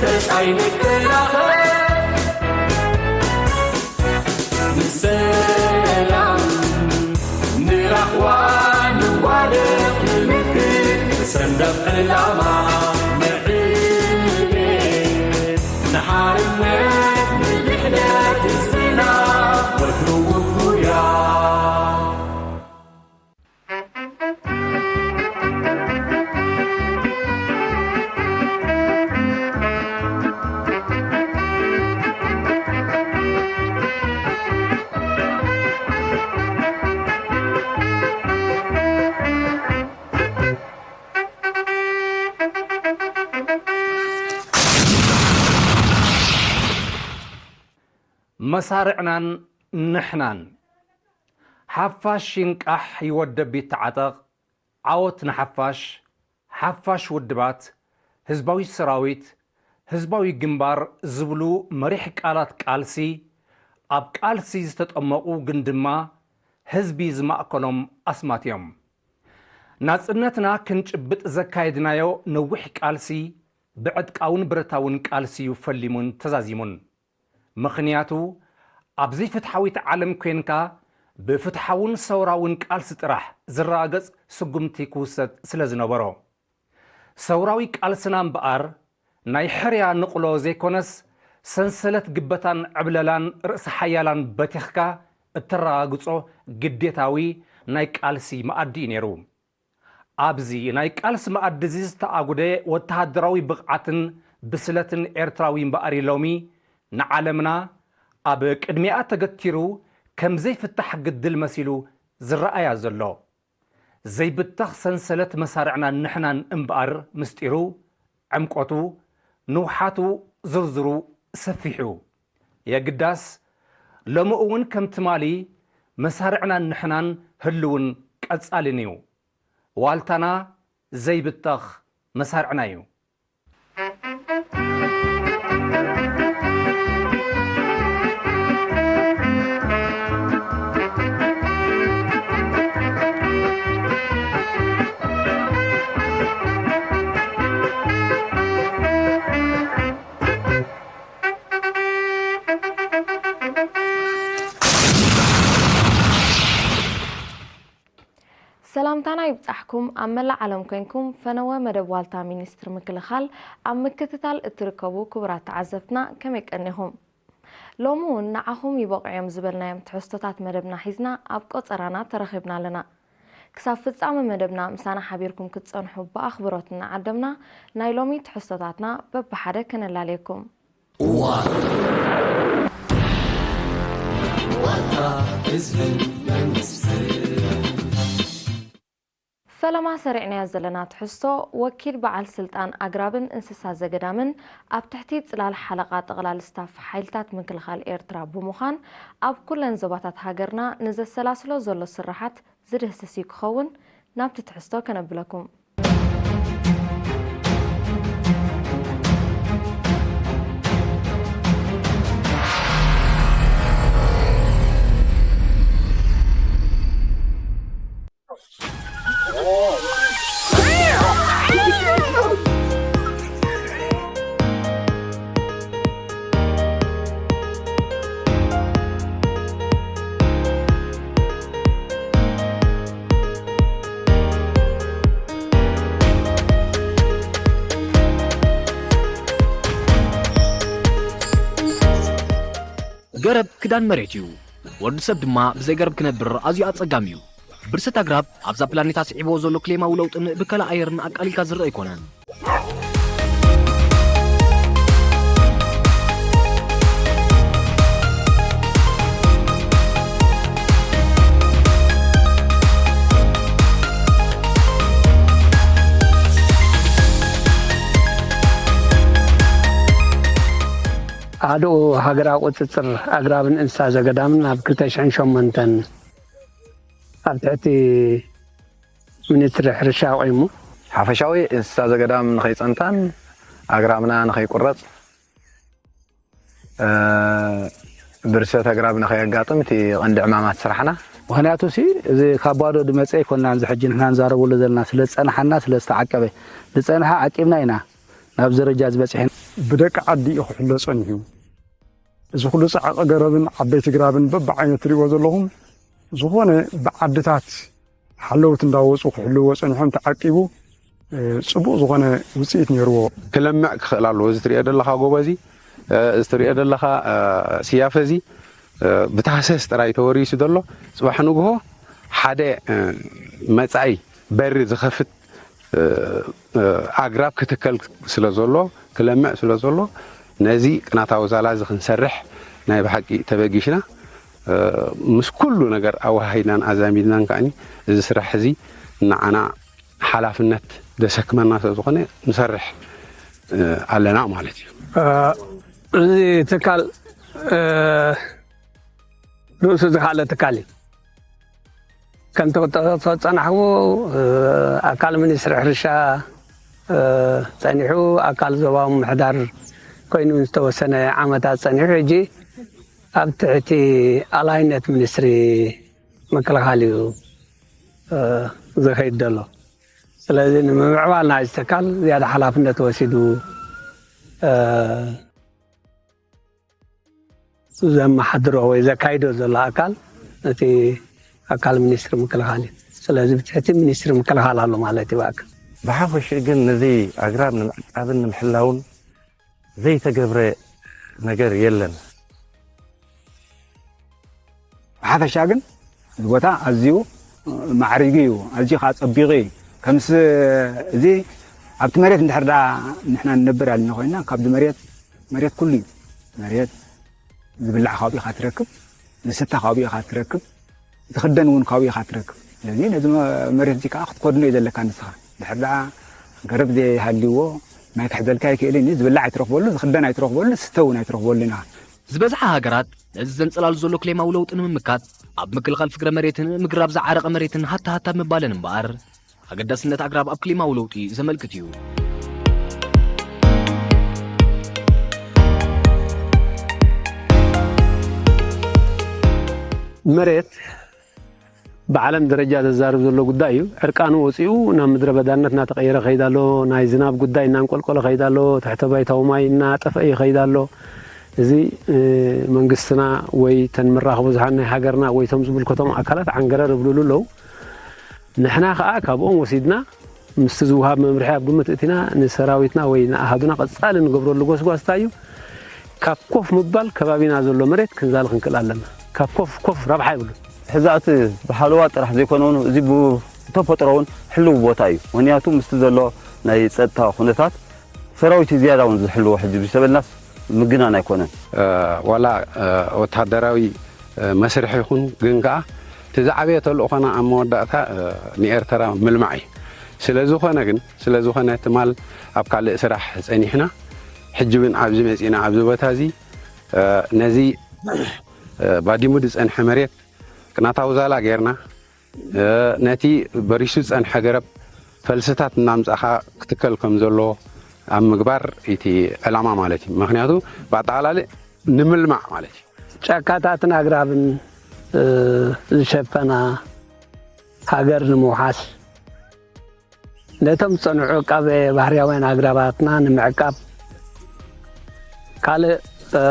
ተጻይ ንከላኸል ንሰላም ንራህዋ ንዋደቕ ንምክት ሰንደቕ ዕላማ ንዕቤት ንሓርነት ንድሕነት ህዝብና ወትሩ ውፉያ። መሳርዕናን ንሕናን። ሓፋሽ ይንቃሕ ይወደብ ይተዓጠቕ፣ ዓወት ንሓፋሽ፣ ሓፋሽ ውድባት፣ ህዝባዊ ሰራዊት፣ ህዝባዊ ግንባር ዝብሉ መሪሕ ቃላት ቃልሲ፣ ኣብ ቃልሲ ዝተጠመቑ ግን ድማ ህዝቢ ዝማእከሎም ኣስማት እዮም። ናጽነትና ክንጭብጥ ዘካየድናዮ ነዊሕ ቃልሲ፣ ብዕጥቃውን ብረታውን ቃልሲ እዩ ፈሊሙን ተዛዚሙን። ምኽንያቱ፣ ኣብ ዘይፍትሓዊት ዓለም ኴንካ፣ ብፍትሓውን ሰውራውን ቃልሲ ጥራሕ ዝረጋገጽ ስጉምቲ ክውሰድ ስለ ዝነበሮ። ሰውራዊ ቃልስና እምበኣር፣ ናይ ሕርያ ንቕሎ ዘይኮነስ፣ ሰንሰለት ግበታን ዕብለላን ርእሰ ሓያላን በቲኽካ እተረጋግጾ ግዴታዊ ናይ ቃልሲ መኣዲ እዩ ነይሩ። ኣብዚ ናይ ቃልሲ መኣዲ እዚ ዝተኣጉደ ወተሃደራዊ ብቕዓትን ብስለትን ኤርትራዊ እምበኣር እዩ ሎሚ ንዓለምና ኣብ ቅድሚኣ ተገቲሩ ከም ዘይፍታሕ ግድል መሲሉ ዝረኣያ ዘሎ። ዘይብተኽ ሰንሰለት መሳርዕናን ንሕናን እምበኣር ምስጢሩ፣ ዕምቆቱ፣ ንውሓቱ፣ ዝርዝሩ ሰፊሕ እዩ። የግዳስ፣ ሎሚ እውን ከም ትማሊ መሳርዕናን ንሕናን ህልውን ቀጻልን እዩ። ዋልታና ዘይብተኽ መሳርዕና እዩ። ሰላምታና ይብጻሕኩም። ኣብ መላእ ዓለም ኮንኩም ፈነወ መደብ ዋልታ ሚኒስትሪ ምክልኻል ኣብ ምክትታል እትርከቡ ክቡራት ተዓዘብትና፣ ከመይ ቀኒኹም? ሎሚ እውን ንዓኹም ይበቕዑ እዮም ዝበልናዮም ትሕዝቶታት መደብና ሒዝና ኣብ ቆጸራና ተረኺብና ኣለና። ክሳብ ፍጻመ መደብና ምሳና ሓቢርኩም ክትጸንሑ ብኣኽብሮት እናዓደምና፣ ናይ ሎሚ ትሕዝቶታትና በብሓደ ከነላልየኩም። ዋልታ ህዝብን መንግስትን። ፈለማ ሰሪዕናዮ ዘለና ትሕዝቶ፣ ወኪል በዓል ስልጣን ኣግራብን እንስሳ ዘገዳምን ኣብ ትሕቲ ጽላል ሓለቓ ጠቕላሊ ስታፍ ሓይልታት ምክልኻል ኤርትራ ብምዃን ኣብ ኩለን ዞባታት ሃገርና ንዘሰላስሎ ዘሎ ስራሓት ዝድህስስ እዩ ክኸውን። ናብቲ ትሕዝቶ ከነብለኩም። ገረብ ክዳን መሬት እዩ። ወዲ ሰብ ድማ ብዘይ ገረብ ክነብር ኣዝዩ ኣጸጋሚ እዩ። ብርሰት ኣግራብ ኣብዛ ፕላኔት ኣስዒብዎ ዘሎ ክሌማዊ ለውጥን ብከላ ኣየርን ኣቃሊልካ ዝረአ ኣይኮነን። ኣድኡ ሃገራዊ ቁጽጽር ኣግራብን እንስሳ ዘገዳምን ኣብ ክልተ ሽሕን ሸሞንተን ኣብ ትሕቲ ሚኒስትሪ ሕርሻ ኣቑሙ። ሓፈሻዊ እንስሳ ዘገዳም ንኸይጸንታን ኣግራብና ንኸይቁረጽ፣ እ፣ ብርሰት ኣግራብ ንኸየጋጥም እቲ ቀንዲ ዕማማት ስራሕና። ምኽንያቱ ሲ፣ እዚ ካብ ባዶ ዝመጸ ኣይኮንናን፣ እዚ ሕጂ ንሕና ንዛረበሉ ዘለና ስለ ዝጸንሓና፣ ስለ ዝተዓቀበ። ዝጸንሓ ዓቂብና ኢና ናብዚ ደረጃ ዝበጽሐና። ብደቂ ዓዲ እዩ ክሕሎ ጸኒሑ። እዚ ኩሉ ጻዕቂ ገረብን ዓበይቲ ግራብን በብዓይነት ትሪእዎ ዘለኹም ዝኾነ ብዓድታት ሓለውት እንዳወፁ ክሕልዎ ጸኒሖም ተዓቂቡ፣ እ፣ ጽቡቕ ዝኾነ ውጽኢት ነይርዎ። ክለምዕ ክኽእል ኣለዎ። እዚ ትሪኦ ዘለኻ ጎቦ እዚ፣ እ፣ እዚ ትሪኦ ዘለኻ፣ እ፣ ስያፈ እዚ፣ እ፣ ብታህሰስ ጥራይ ተወሪሱ ዘሎ፣ ጽባሕ ንግሆ ሓደ፣ እ፣ መጻኢ በሪ ዝኸፍት፣ እ፣ እ፣ ኣግራብ ክትከል ስለ ዘሎ፣ ክለምዕ ስለ ዘሎ፣ ነዚ ቅናታዊ ዛላ እዚ ክንሰርሕ ናይ ብሓቂ ተበጊሽና፣ እ፣ ምስ ኩሉ ነገር ኣወሃሂድናን ኣዛሚድናን ከኣኒ እዚ ስራሕ እዚ ንዓና ሓላፍነት ዘሰክመና ስለ ዝኾነ ንሰርሕ፣ እ፣ ኣለና ማለት እዩ። እ፣ እዚ ትካል፣ እ፣ ርእሱ ዝኸኣለ ትካል እዩ። ከምቲ ክጠቕሶ ዝጸናሕኩ፣ እ፣ ኣካል ሚኒስትሪ ሕርሻ፣ እ፣ ጸኒሑ፣ ኣካል ዞባዊ ምምሕዳር ኮይኑ ዝተወሰነ ዓመታት ጸኒሑ፣ ሕጂ ኣብ ትሕቲ ኣላይነት ሚኒስትሪ ምክልኻል እዩ፣ እ፣ ዝኸይድ ዘሎ። ስለዚ ንምምዕባል ናይዚ ትካል ዝያዳ ሓላፍነት ወሲዱ፣ እ፣ ዘመሓድሮ ወይ ዘካይዶ ዘሎ ኣካል ነቲ ኣካል ሚኒስትሪ ምክልኻል እዩ። ስለዚ ብትሕቲ ሚኒስትሪ ምክልኻል ኣሎ ማለት እዩ ብኣካል። ብሓፈሽኡ ግን ነዚ ኣግራብ ንምዕቃብን ንምሕላውን ዘይተገብረ ነገር የለን። ብሓፈሻ ግን እዚ ቦታ ኣዝዩ ማዕሪጉ እዩ፣ ኣዝዩ ከዓ ጸቢቑ እዩ። ከምስ እዚ ኣብቲ መሬት እንድሕር ደኣ ንሕና ንነብር ኣለና ኮይንና፣ ካብዚ መሬት፣ መሬት ኩሉ እዩ። መሬት ዝብላዕ ካብኡ ኢኻ ትረክብ፣ ዝስተ ካብኡ ኢኻ ትረክብ፣ ዝኽደን እውን ካብኡ ኢኻ ትረክብ። ስለዚ ነዚ መ-፣ መሬት እዚ ከዓ ክትኮድኖ እዩ ዘለካ ንስኻ። ድሕር ደኣ ገረብ ዘይሃልይዎ ማይ ክሕዘልካ ኣይክእልን እዩ። ዝብላዕ ኣይትረኽበሉ፣ ዝኽደን ኣይትረኽበሉ፣ ዝስተ እውን ኣይትረኽበሉ ኢና። ዝበዝሓ ሃገራት ነዚ ዘንጸላሉ ዘሎ ክሌማዊ ለውጢ ንምምካት ኣብ ምክልኻል ፍግረ መሬትን ምግራብ ዝዓረቐ መሬትን ሃታ ሃታ ምባለን እምበኣር፣ ኣገዳስነት ኣግራብ ኣብ ክሊማዊ ለውጢ ዘመልክት እዩ። መሬት ብዓለም ደረጃ ዘዛርብ ዘሎ ጉዳይ እዩ። ዕርቃኑ ወፂኡ ናብ ምድረ በዳነት እናተቐየረ ከይድ ኣሎ። ናይ ዝናብ ጉዳይ እናንቆልቆለ ከይድ ኣሎ። ትሕተ ባይታዊ ማይ እናጠፍአ ይኸይድ ኣሎ። እዚ፣ እ፣ መንግስትና ወይ ተን መራኸቢ ብዙሃን ናይ ሃገርና ወይ ቶም ዝምልከቶም ኣካላት ዓንገረር ይብሉሉ ኣለዉ። ንሕና ኸኣ ካብኦም ወሲድና ምስቲ ዝወሃብ መምርሒ ኣብ ግምት እቲና ንሰራዊትና ወይ ንኣሃዱና ቀጻሊ ንገብረሉ ጎስጓስ እንታይ እዩ? ካብ ኮፍ ምባል ከባቢና ዘሎ መሬት ክንዛሊ ክንክእል ኣለና። ካብ ኮፍ፣ ኮፍ ረብሓ የብሉን። ሕዛእቲ ብሓለዋ ጥራሕ ዘይኮነ እውን እዚ ብተፈጥሮ እውን ሕልው ቦታ እዩ። ምኽንያቱ ምስቲ ዘሎ ናይ ጸጥታ ኩነታት ሰራዊት እዩ ዝያዳ እውን ዝሕልዎ። ሕጂ ብዝተበልናስ ምግናን ኣይኮነን። እ፣ ዋላ፣ እ፣ ወታደራዊ፣ እ፣ መስርሕ ይኹን፣ ግን ከኣ እቲ ዝዓበየ ተልእኾና ኣብ መወዳእታ፣ እ፣ ንኤርትራ ምልማዕ እዩ። ስለ ዝኾነ ግን፣ ስለ ዝኾነ ትማል ኣብ ካልእ ስራሕ ጸኒሕና፣ ሕጂ እውን ኣብዚ መጺእና ኣብዚ ቦታ እዚ፣ እ፣ ነዚ፣ እ፣ ባዲሙ ዝጸንሐ መሬት ቅናታዊ ዛላ ጌርና፣ እ፣ ነቲ በሪሱ ዝጸንሐ ገረብ ፈልስታት እናምጻኻ ክትከል ከም ዘሎ ኣብ ምግባር እቲ ዕላማ ማለት እዩ። ምኽንያቱ ብኣጠቓላሊ ንምልማዕ ማለት እዩ። ጫካታትን ኣግራብን፣ እ፣ ዝሸፈና ሃገር ንምውሓስ፣ ነቶም ዝጸንሑ ዕቃበ ባህርያውያን ኣግራባትና ንምዕቃብ፣ ካልእ፣ እ፣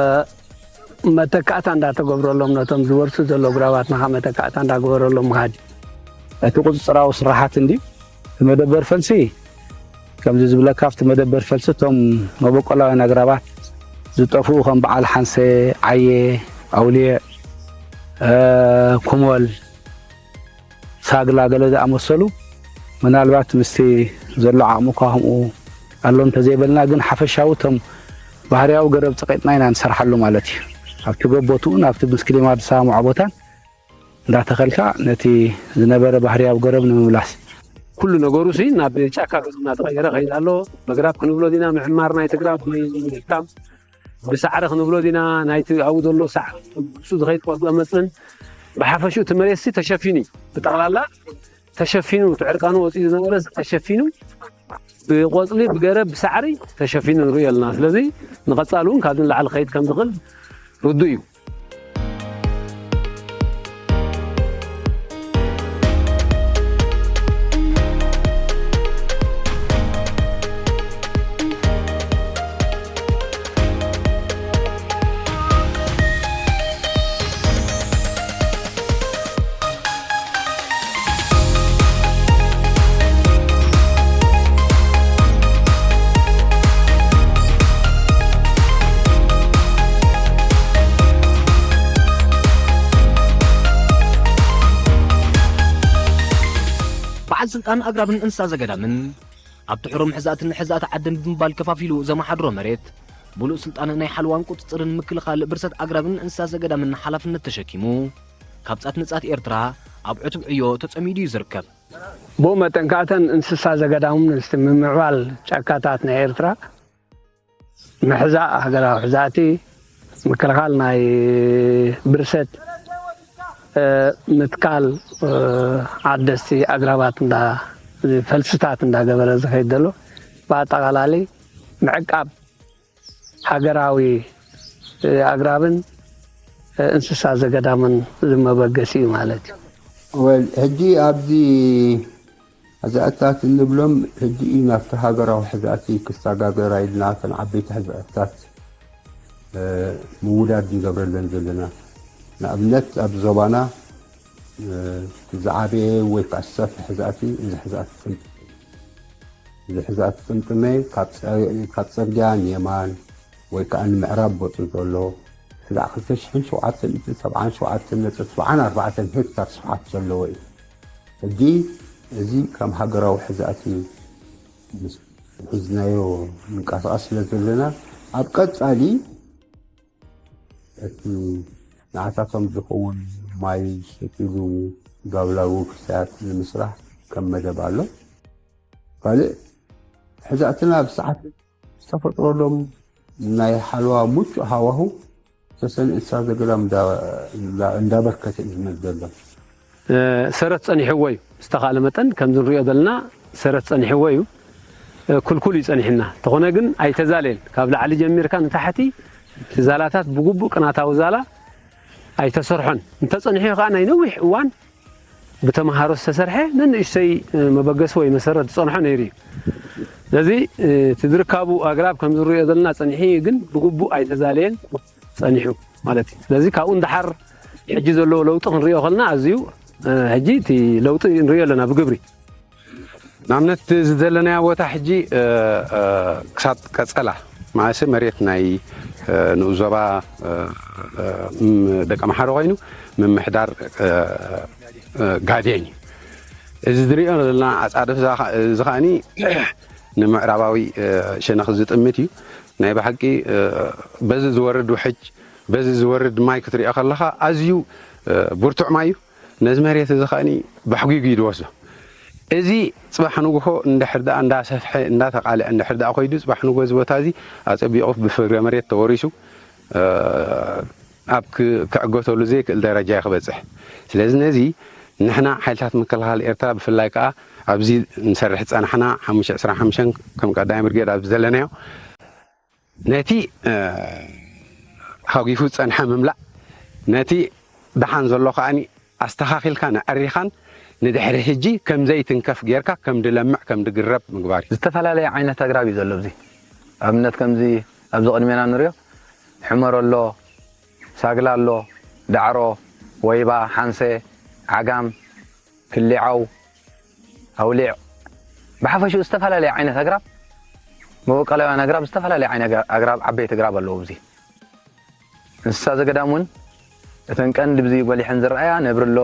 መተካእታ እንዳተገብረሎም፣ ነቶም ዝወርሱ ዘለዉ ግራባትና ከዓ መተካእታ እንዳገበረሎም ምኻድ እዩ። እቲ ቁጽጽራዊ ስራሓት እንድዩ። እቲ መደበር ፈልሲ፣ ከምዚ ዝብለካ፣ ኣብቲ መደበር ፈልሲ እቶም መበቆላውያን ኣግራባት ዝጠፍኡ ከም በዓል ሓንሴ፣ ዓየ፣ ኣውሊዕ፣ እ፣ ኩሞል፣ ሳግላ ገለ ዝኣመሰሉ ምናልባት ምስቲ ዘሎ ዓቕሚ እኳ ከምኡ ኣሎ እንተዘይበልና፣ ግን ሓፈሻዊ እቶም ባህርያዊ ገረብ ጸቒጥና ኢና ንሰርሓሉ ማለት እዩ። ኣብቲ ገቦትኡን ኣብቲ ምስ ክሊማ ዝሰማምዖ ቦታን እንዳተኸልካ ነቲ ዝነበረ ባህርያዊ ገረብ ንምምላስ። ኩሉ ነገሩ ሲ ናብ ጫካ ገጽ እናተቐየረ ከይድ ኣሎ። መግራብ ክንብሎ ዲና፣ ምዕማር ናይቲ ግራብ ወይ ምሕካም ብሳዕሪ ክንብሎ ዲና፣ ናይቲ ኣብኡ ዘሎ ሳዕ እሱ ዝኸይድ ቆጽሊ መጽን፣ ብሓፈሽኡ እቲ መሬትሲ ተሸፊኑ እዩ። ብጠቕላላ ተሸፊኑ፣ እቲ ዕርቃኑ ወጺኡ ዝነበረ ተሸፊኑ፣ ብቆጽሊ፣ ብገረብ፣ ብሳዕሪ ተሸፊኑ ንርእዮ ኣለና። ስለዚ ንቐጻሊ እውን ካብዚ ንላዕሊ ክኸይድ ከም ዝኽእል ርዱእ እዩ። በዓል ስልጣን ኣግራብን እንስሳ ዘገዳምን ኣብቲ ሕሩም ሕዛእትን ሕዛእቲ ዓድን ብምባል ከፋፊሉ ዘመሓድሮ መሬት፣ ምሉእ ስልጣን ናይ ሓልዋን ቁጽጽርን ምክልኻል ብርሰት ኣግራብን እንስሳ ዘገዳምን ሓላፍነት ተሸኪሙ፣ ካብ ጻት ንጻት ኤርትራ ኣብ ዕቱብ ዕዮ ተጸሚዱ እዩ ዝርከብ። ብኡ መጠን ከኣ እተን እንስሳ ዘገዳምን ምስቲ ምምዕባል ጫካታት ናይ ኤርትራ ምሕዛእ ሃገራዊ ሕዛእቲ፣ ምክልኻል ናይ ብርሰት፣ እ፣ ምትካል፣ እ፣ ዓደስቲ ኣግራባት እንዳ፣ ፈልስታት እንዳገበረ ዝኸይድ ዘሎ፣ ብኣጠቓላሊ ምዕቃብ ሃገራዊ፣ እ፣ ኣግራብን፣ እ፣ እንስሳ ዘገዳምን ዝመበገሲ እዩ ማለት እዩ። ወል፣ ሕጂ ኣብዚ ሕዛእታት እንብሎም ሕጂ እዩ ናብቲ ሃገራዊ ሕዛእቲ ክሰጋገራ ኢልና እተን ዓበይቲ ሕዛእታት፣ እ፣ ምውዳድ ንገብረለን ዘለና። ንኣብነት ኣብ ዞባና፣ እ፣ እቲ ዝዓበየ ወይ ከዓ ዝሰፍሐ ሕዛእቲ እዚ ሕዛእቲ ጥምጥም እዩ። እዚ ሕዛእቲ ጥምጥመ ካብ ጸ-፣ ካብ ጽርግያ ንየማን ወይ ከዓ ንምዕራብ ገጹ ዘሎ ክሳዕ ክልተ ሽሕን ሸውዓተን ሚእትን ሰብዓን ሸውዓተን ነጥቢ ሰብዓን ኣርባዕተን ሄክታር ስፍሓት ዘለዎ እዩ። ሕጂ እዚ ከም ሃገራዊ ሕዛእቲ ምስ ሒዝናዮ ንንቀሳቐስ ስለ ዘለና፣ ኣብ ቀጻሊ እቲ ንዓታቶም ዝኸውን ማይ ሰቲሉ ጋብላዊ ክስታያት ንምስራሕ ከም መደብ ኣሎ። ካልእ ሕዛእትና ብሰዓት ዝተፈጥረሎም ናይ ሓለዋ ምቹእ ሃዋሁ ሰሰን እንስሳ ዘገዳም እንዳ-፣ እንዳ-፣ እንዳበርከተ እዩ ዝመጽእ ዘሎ። እ፣ ሰረት ጸኒሕዎ እዩ። ዝተኻእለ መጠን ከምዚ ንሪኦ ዘለና ሰረት ጸኒሕዎ እዩ። እ፣ ኩልኩል እዩ ጸኒሕና። እንተኾነ ግን ኣይተዛለየን። ካብ ላዕሊ ጀሚርካ ንታሕቲ እቲ ዛላታት ብግቡእ ቅናታዊ ዛላ ኣይተሰርሖን። እንተጸኒሑ ከዓ ናይ ነዊሕ እዋን ብተምሃሮ ዝተሰርሐ ነንእሽተይ፣ እ፣ መበገሲ ወይ መሰረት ዝጸንሖ ነይሩ እዩ። ስለዚ፣ እ፣ እቲ ዝርካቡ ኣግራብ ከም ዝርዮ ዘለና ጸኒሑ እዩ፣ ግን ብግቡእ ኣይተዛለየን ጸኒሑ ማለት እዩ። ስለዚ ካብኡ ንደሓር ሕጂ ዘለዎ ለውጢ ክንሪኦ ከለና ኣዝዩ፣ እ፣ ሕጂ እቲ ለውጢ ንሪኦ ኣለና ብግብሪ። ንኣብነት እዚ ዘለናዮ ቦታ ሕጂ፣ እ፣ እ፣ ክሳብ ቀጸላ መዓሰ መሬት ናይ፣ እ፣ ንኡስ ዞባ፣ እ፣ እ፣ ም-፣ ደቀምሓረ ኮይኑ ምምሕዳር፣ እ፣ እ፣ ጋዴን እዩ። እዚ ዝሪኦ ዘለና ኣጻድፍ እዛ ኸ-፣ እዚ ኸኣኒ ንምዕራባዊ፣ እ፣ ሸነኽ ዝጥምት እዩ። ናይ ብሓቂ፣ እ፣ በዚ ዝወርድ ውሕጅ፣ በዚ ዝወርድ ማይ ክትሪኦ ከለኻ ኣዝዩ፣ እ፣ ብርቱዕ ማይ እዩ። ነዚ መሬት እዚ ኸኣኒ ባሕጒጉ እዩ ዝወስዶ። እዚ ጽባሕ ንግሆ እንድሕር ደኣ እንዳሰፍሐ፣ እንዳተቓልዐ እንድሕር ደኣ ኾይዱ፣ ጽባሕ ንግሆ እዚ ቦታ እዚ ኣጸቢቑ ብፍግረ መሬት ተወሪሱ፣ እ፣ ኣብ ክ-፣ ክዕገተሉ ዘይክእል ደረጃ እዩ ክበጽሕ። ስለዚ ነዚ ንሕና ሓይልታት ምክልኻል ኤርትራ ብፍላይ ከኣ ኣብዚ ንሰርሕ ዝጸናሕና ሓሙሽተ ዕስራን ሓሙሽተን ከም ቀዳማይ ብርጌድ ኣብዚ ዘለናዮ ነቲ፣ እ፣ ሃጒፉ ዝጸንሐ ምምላእ፣ ነቲ ደሓን ዘሎ ከኣኒ ኣስተኻኺልካን ኣዕሪኻን ንድሕሪ ሕጂ ከም ዘይትንከፍ ጌርካ ከም ድለምዕ ከም ድግረብ ምግባር እዩ። ዝተፈላለየ ዓይነት ኣግራብ እዩ ዘሎ ኣብዚ። ኣብነት ከምዚ ኣብዚ ቅድሜና ንሪኦ ሕመሮ ኣሎ፣ ሳግላ ኣሎ፣ ዳዕሮ፣ ወይባ፣ ሓንሰ፣ ዓጋም፣ ክሊዓው፣ ኣውሊዕ፣ ብሓፈሽኡ ዝተፈላለየ ዓይነት ኣግራብ፣ መበቆላውያን ኣግራብ፣ ዝተፈላለየ ዓይነት ኣግራ-፣ ኣግራብ፣ ዓበይቲ ኣግራብ ኣለዉ ኣብዚ። እንስሳ ዘገዳም እውን እተን ቀንዲ ብዚ ጎሊሐን ዝረኣያ ነብሪ ኣሎ፣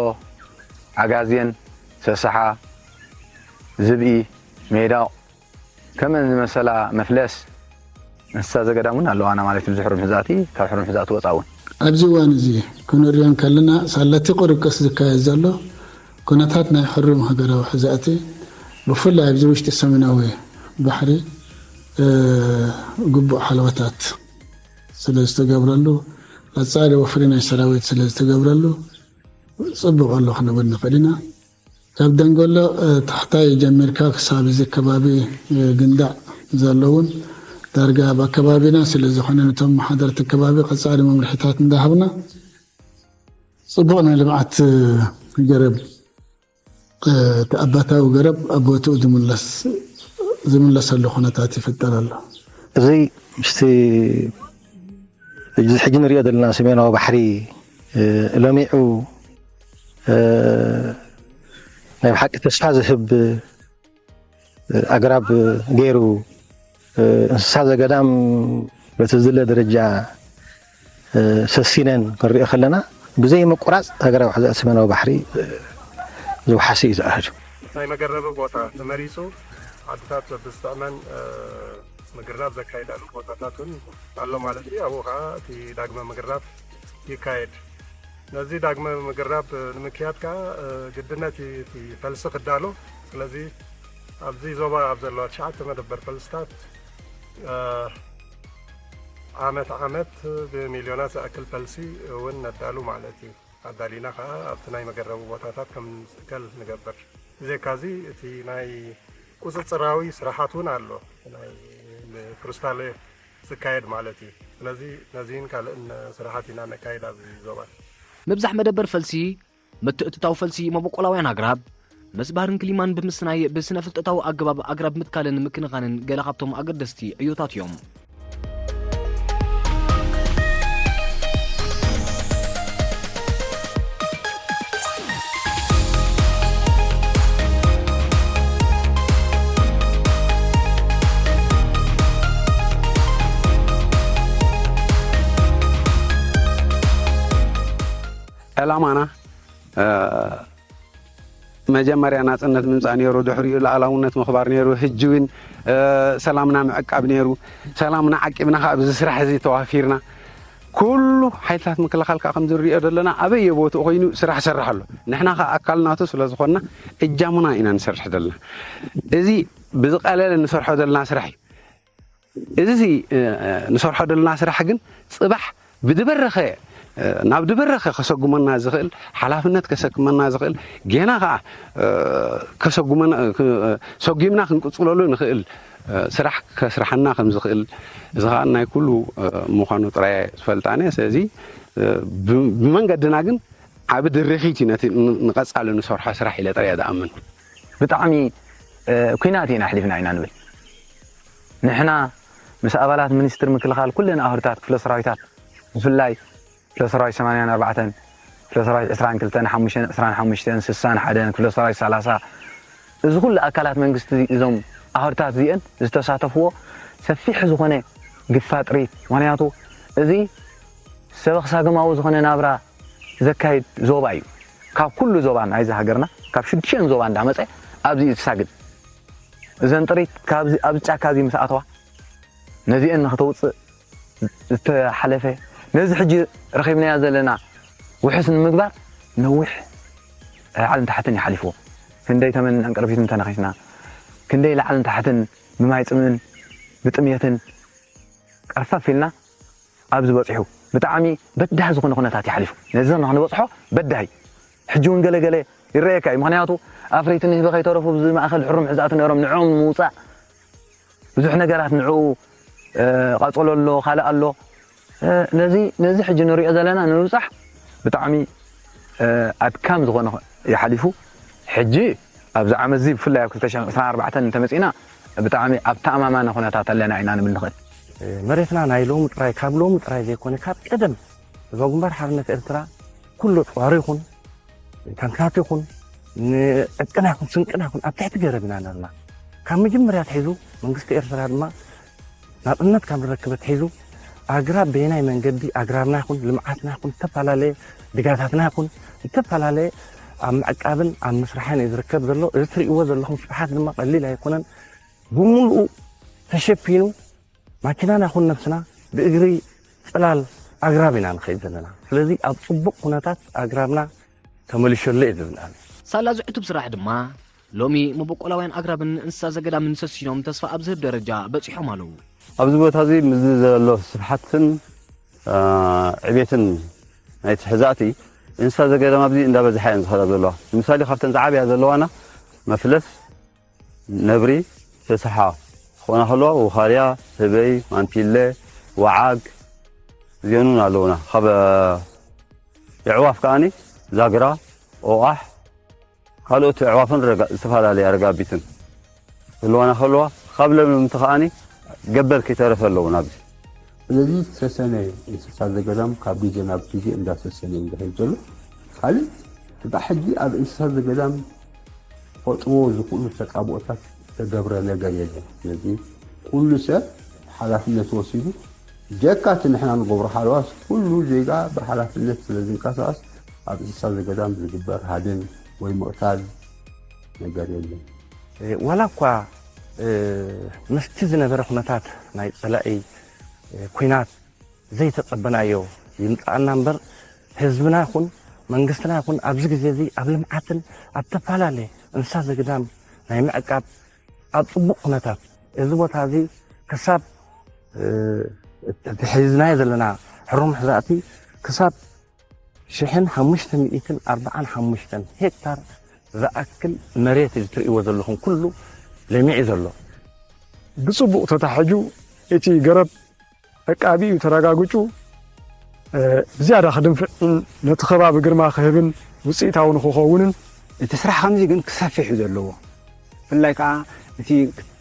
ዓጋዜን፣ ሰሰሓ፣ ዝብኢ፣ ሜዳቕ፣ ከምአን ዝመሰላ መፍለስ እንስሳ ዘገዳም እውን ኣለዋና ማለት እዩ። እዚ ሕሩም ሕዛእቲ ካብ ሕሩም ሕዛእቲ ወፃእ እውን ኣብዚ እዋን እዚ ክንሪኦ እንከለና ሳላ እቲ ቁርቅስ ዝካየድ ዘሎ ኩነታት ናይ ሕሩም ሃገራዊ ሕዛእቲ ብፍላይ ኣብዚ ውሽጢ ሰሜናዊ ባሕሪ፣ እ፣ ግቡእ ሓለዋታት ስለ ዝተገብረሉ፣ ቀጻሊ ወፍሪ ናይ ሰራዊት ስለ ዝተገብረሉ፣ ጽቡቕ ኣሎ ክንብል ንኽእል ኢና። ካብ ደንጎሎ፣ እ፣ ታሕታይ ጀሚርካ ክሳብ እዚ ከባቢ፣ እ፣ ግንዳዕ ዘሎ እውን ዳርጋ ኣብ ኣከባቢና ስለ ዝኾነ፣ ነቶም መሓደርቲ ከባቢ ቀጻሊ መምርሒታት እንዳሃብና፣ ጽቡቕ ናይ ልምዓት፣ እ፣ ገረብ፣ እ፣ እቲ ኣባታዊ ገረብ ኣብ ቦትኡ ዝምለስ-፣ ዝምለሰሉ ኩነታት ይፍጠር ኣሎ። እዚ ምስቲ እዚ ሕጂ ንሪኦ ዘለና ሰሜናዊ ባሕሪ፣ እ፣ ለሚዑ፣ እ፣ ናይ ብሓቂ ተስፋ ዝህብ፣ እ፣ ኣግራብ ገይሩ፣ እ፣ እንስሳ ዘገዳም በቲ ዝድለ ደረጃ፣ እ፣ ሰሲነን ክንሪኦ ከለና፣ ብዘይ ምቁራጽ ሃገራዊ ሕዛእ ሰሜናዊ ባሕሪ፣ እ፣ ዝውሓስ እዩ ዝኣህድ። ናይ መገረቢ ቦታ ተመሪፁ ዓድታት በብዝጥዕመን ምግርራብ ዘካይዳሉ ቦታታት እውን ኣሎ ማለት እዩ። ኣብኡ ከዓ እቲ ዳግመ ምግርራብ ይካየድ። ነዚ ዳግመ ምግርራብ ንምክያድ ከዓ ግድነት እቲ ፈልሲ ክዳሎ። ስለዚ ኣብዚ ዞባ ኣብ ዘለዋ ትሽዓተ መደበር ፈልስታት ዓመት ዓመት ብሚልዮናት ዝኣክል ፈልሲ እውን ነዳሉ ማለት እዩ። ኣዳሊና ከዓ ኣብቲ ናይ መገረቢ ቦታታት ከም ዝእከል ንገብር። ብዘካዚ እቲ ናይ ቁፅፅራዊ ስራሓት እውን ኣሎ፣ ናይ ፍሩስታለ ዝካየድ ማለት እዩ። ስለዚ ነዚህን ካልእን ስራሓት ኢና ነካይድ ኣብዚ ዞባ። ምብዛሕ መደበር ፈልሲ፣ ምትእትታው ፈልሲ መበቆላውያን ኣግራብ፣ ምስ ባህርን ክሊማን ብምስናይ ብስነ ፍልጠታዊ ኣገባብ ኣግራብ ምትካልን ምክንኻንን ገለ ካብቶም ኣገደስቲ ዕዮታት እዮም። ዕላማና መጀመርያ ናፅነት ምምፃእ ነይሩ፣ ድሕሪኡ ሉኣላውነት ምኽባር ነይሩ፣ ሕጂ እውን ሰላምና ምዕቃብ ነይሩ። ሰላምና ዓቂብና ከዓ ኣብዚ ስራሕ እዚ ተዋፊርና ኩሉ ሓይልታት ምክልኻል ከዓ ከምዚ ንሪኦ ዘለና ኣበየ ቦትኡ ኮይኑ ስራሕ ሰርሕ ኣሎ። ንሕና ከዓ ኣካል ናቱ ስለዝኾንና እጃሙና ኢና ንሰርሕ ዘለና። እዚ ብዝቀለለ ንሰርሖ ዘለና ስራሕ እዩ። እዚ ንሰርሖ ዘለና ስራሕ ግን ፅባሕ ብድበረኸ ናብ ድበረኸ ከሰጉመና ዝኽእል ሓላፍነት ከሰክመና ዝኽእል ጌና ከዓ ሰጉምና ክንቅፅለሉ ንኽእል ስራሕ ከስርሓና ከም ዝኽእል እዚ ከዓ ናይ ኩሉ ምዃኑ ጥራይ ዝፈልጣነ። ስለዚ ብመንገድና ግን ዓቢ ድርኺት እዩ ነቲ ንቐጻሊ ንሰርሖ ስራሕ ኢለ ጥራይ እየ ዝኣምን። ብጣዕሚ ኲናት ኢና ኣሕሊፍና ኢና ንብል ንሕና ምስ ኣባላት ሚኒስትሪ ምክልኻል ኩለን ኣህርታት ክፍለ ሰራዊታት ብፍላይ ክፍለ ሰራዊት ሰማንያን ኣርባዕተን ክፍለ ሰራዊት ዕስራን ክልተን ሓሙሽተን ዕስራን ሓሙሽተን ስሳን ሓደን ክፍለ ሰራዊት ሰላሳ እዚ ኩሉ ኣካላት መንግስቲ እዞም ኣህርታት እዚአን ዝተሳተፍዎ ሰፊሕ ዝኾነ ግፋ ጥሪት ምክንያቱ እዚ ሰበኽ ሳግማዊ ዝኾነ ናብራ ዘካይድ ዞባ እዩ። ካብ ኩሉ ዞባ ናይዚ ሃገርና ካብ ሽዱሽተን ዞባ እንዳመፀ ኣብዚ እዩ ዝሳግድ። እዘን ጥሪት ኣብዚ ኣብዚ ጫካ እዚ ምስ ኣተዋ ነዚአን ንክተውፅእ ዝተሓለፈ ነዚ ሕጂ ረኺብናዮ ዘለና ውሕስ ንምግባር ነዊሕ ላዕልን ታሕትን ይሓሊፍዎ። ክንደይ ተመን ዕንቅርቢትን ተነኺስና ክንደይ ላዕልን ታሕትን ብማይ ፅምእን ብጥምየትን ቀርፈፍ ኢልና ኣብዚ በፂሑ ብጣዕሚ በዳሂ ዝኾነ ኩነታት ይሓሊፉ። ነዚ ንክንበፅሖ በዳሂ ሕጂ እውን ገለገለ ይረኣየካ እዩ። ምክንያቱ ኣፍረይቲ ንህቢ ከይተረፉ ኣብዚ ማእኸል ሕሩም ሕዛእቲ ነይሮም ንዕኦም ንምውፃእ ብዙሕ ነገራት ንዕኡ ቀፀሎ ኣሎ ካልእ ኣሎ። ነዚ ነዚ ሕጂ ንሪኦ ዘለና ንምብፃሕ ብጣዕሚ ኣድካም ዝኾነ ይሓሊፉ። ሕጂ ኣብዚ ዓመት እዚ ብፍላይ ኣብ ክልተ ሽሕን ዕስራን ኣርባዕተን እንተመፂእና ብጣዕሚ ኣብ ተኣማማኒ ኩነታት ኣለና ኢና ንብል ንኽእል። መሬትና ናይ ሎሚ ጥራይ ካብ ሎሚ ጥራይ ዘይኮነ ካብ ቀደም ህዝባዊ ግንባር ሓርነት ኤርትራ ኩሉ ጦር ይኹን ታንክታት ይኹን ንዕጥቅና ይኹን ስንቅና ይኹን ኣብ ትሕቲ ገረብ ኢና ነርና። ካብ መጀመርያ ኣትሒዙ መንግስቲ ኤርትራ ድማ ናጽነት ካብ ንረክብ ኣትሒዙ ኣግራብ በየናይ መንገዲ ኣግራብና ይኹን ልምዓትና ይኹን ዝተፈላለየ ድጋታትና ይኹን ዝተፈላለየ ኣብ ምዕቃብን ኣብ ምስራሕን እዩ ዝርከብ ዘሎ። እዚ ትርእይዎ ዘለኹም ስፍሓት ድማ ቀሊል ኣይኮነን። ብምሉኡ ተሸፊኑ ማኪናና ይኹን ነብስና ብእግሪ ጽላል ኣግራብ ኢና ንኸይድ ዘለና። ስለዚ ኣብ ጽቡቕ ኩነታት ኣግራብና ተመሊሹ ኣሎ እየ ዝብል ኣነ። ሳላ እዚ ዕቱብ ስራሕ ድማ ሎሚ መበቆላውያን ኣግራብን እንስሳ ዘገዳምን ሰሲኖም ተስፋ ኣብ ዝህብ ደረጃ በጺሖም ኣለዉ። ኣብዚ ቦታ እዚ ምስዚ ዘሎ ስፍሓትን ዕቤትን ናይቲ ሕዛእቲ እንስሳ ዘገዳም ኣብዚ እንዳበዝሓ እየን ዝኸዳ ዘለዋ። ንምሳሌ ካብተን ዝዓብያ ዘለዋና መፍለስ፣ ነብሪ፣ ሰሰሓ ክኾና ከለዋ ውኻርያ፣ ህበይ፣ ማንቲለ፣ ወዓግ እዚኦን እውን ኣለዉና። ካብ የዕዋፍ ከኣኒ ዛግራ፣ ቆቋሕ፣ ካልኦት ኣዕዋፍን ዝተፈላለያ ረጋቢትን ክህልዋና ከለዋ ካብ ለምለምቲ ከኣኒ ገበል ከይተረፈ ኣለዉ ናብዚ። ስለዚ ዝሰሰነ እንስሳ ዘገዳም ካብ ግዜ ናብ ግዜ እንዳሰሰነ እዩ ዝኸይድ ዘሎ። ካልእ እታ ሕጂ ኣብ እንስሳ ዘገዳም ክፈጥርዎ ዝኽእሉ ተጻብኦታት ዝተገብረ ነገር የለን። ስለዚ ኩሉ ሰብ ሓላፍነቱ ወሲዱ ጀካ እቲ ንሕና ንገብሮ ሓለዋስ ኩሉ ዜጋ ብሓላፍነት ስለ ዝንቀሳቐስ ኣብ እንስሳ ዘገዳም ዝግበር ሃድን ወይ ምቕታል ነገር የለን። ዋላ እኳ ምስቲ ዝነበረ ኩነታት ናይ ፀላኢ ኩናት ዘይተፀበናዮ ይምፃኣና እምበር፣ ህዝብና ይኹን መንግስትና ይኹን ኣብዚ ግዜ እዚ ኣብ ልምዓትን ኣብ ተፈላለየ እንስሳ ዘገዳም ናይ ምዕቃብ ኣብ ፅቡቕ ኩነታት፣ እዚ ቦታ እዚ ክሳብ ተተሒዝናዮ ዘለና ሕሩም ሕዛእቲ ክሳብ ሽሕን ሓሙሽተ ሚእትን ኣርባዓን ሓሙሽተን ሄክታር ዝኣክል መሬት እዚ ትርእይዎ ዘለኹም ኩሉ ለሚዑ ዘሎ። ብፅቡቕ ተታሒዙ እቲ ገረብ ዕቃቢኡ ተረጋግፁ ብዝያዳ ክድንፍዕን ነቲ ከባቢ ግርማ ክህብን ውፅኢታዊ ንክኸውንን። እቲ ስራሕ ከምዚ ግን ክሰፍሕ እዩ ዘለዎ። ብፍላይ ከዓ እቲ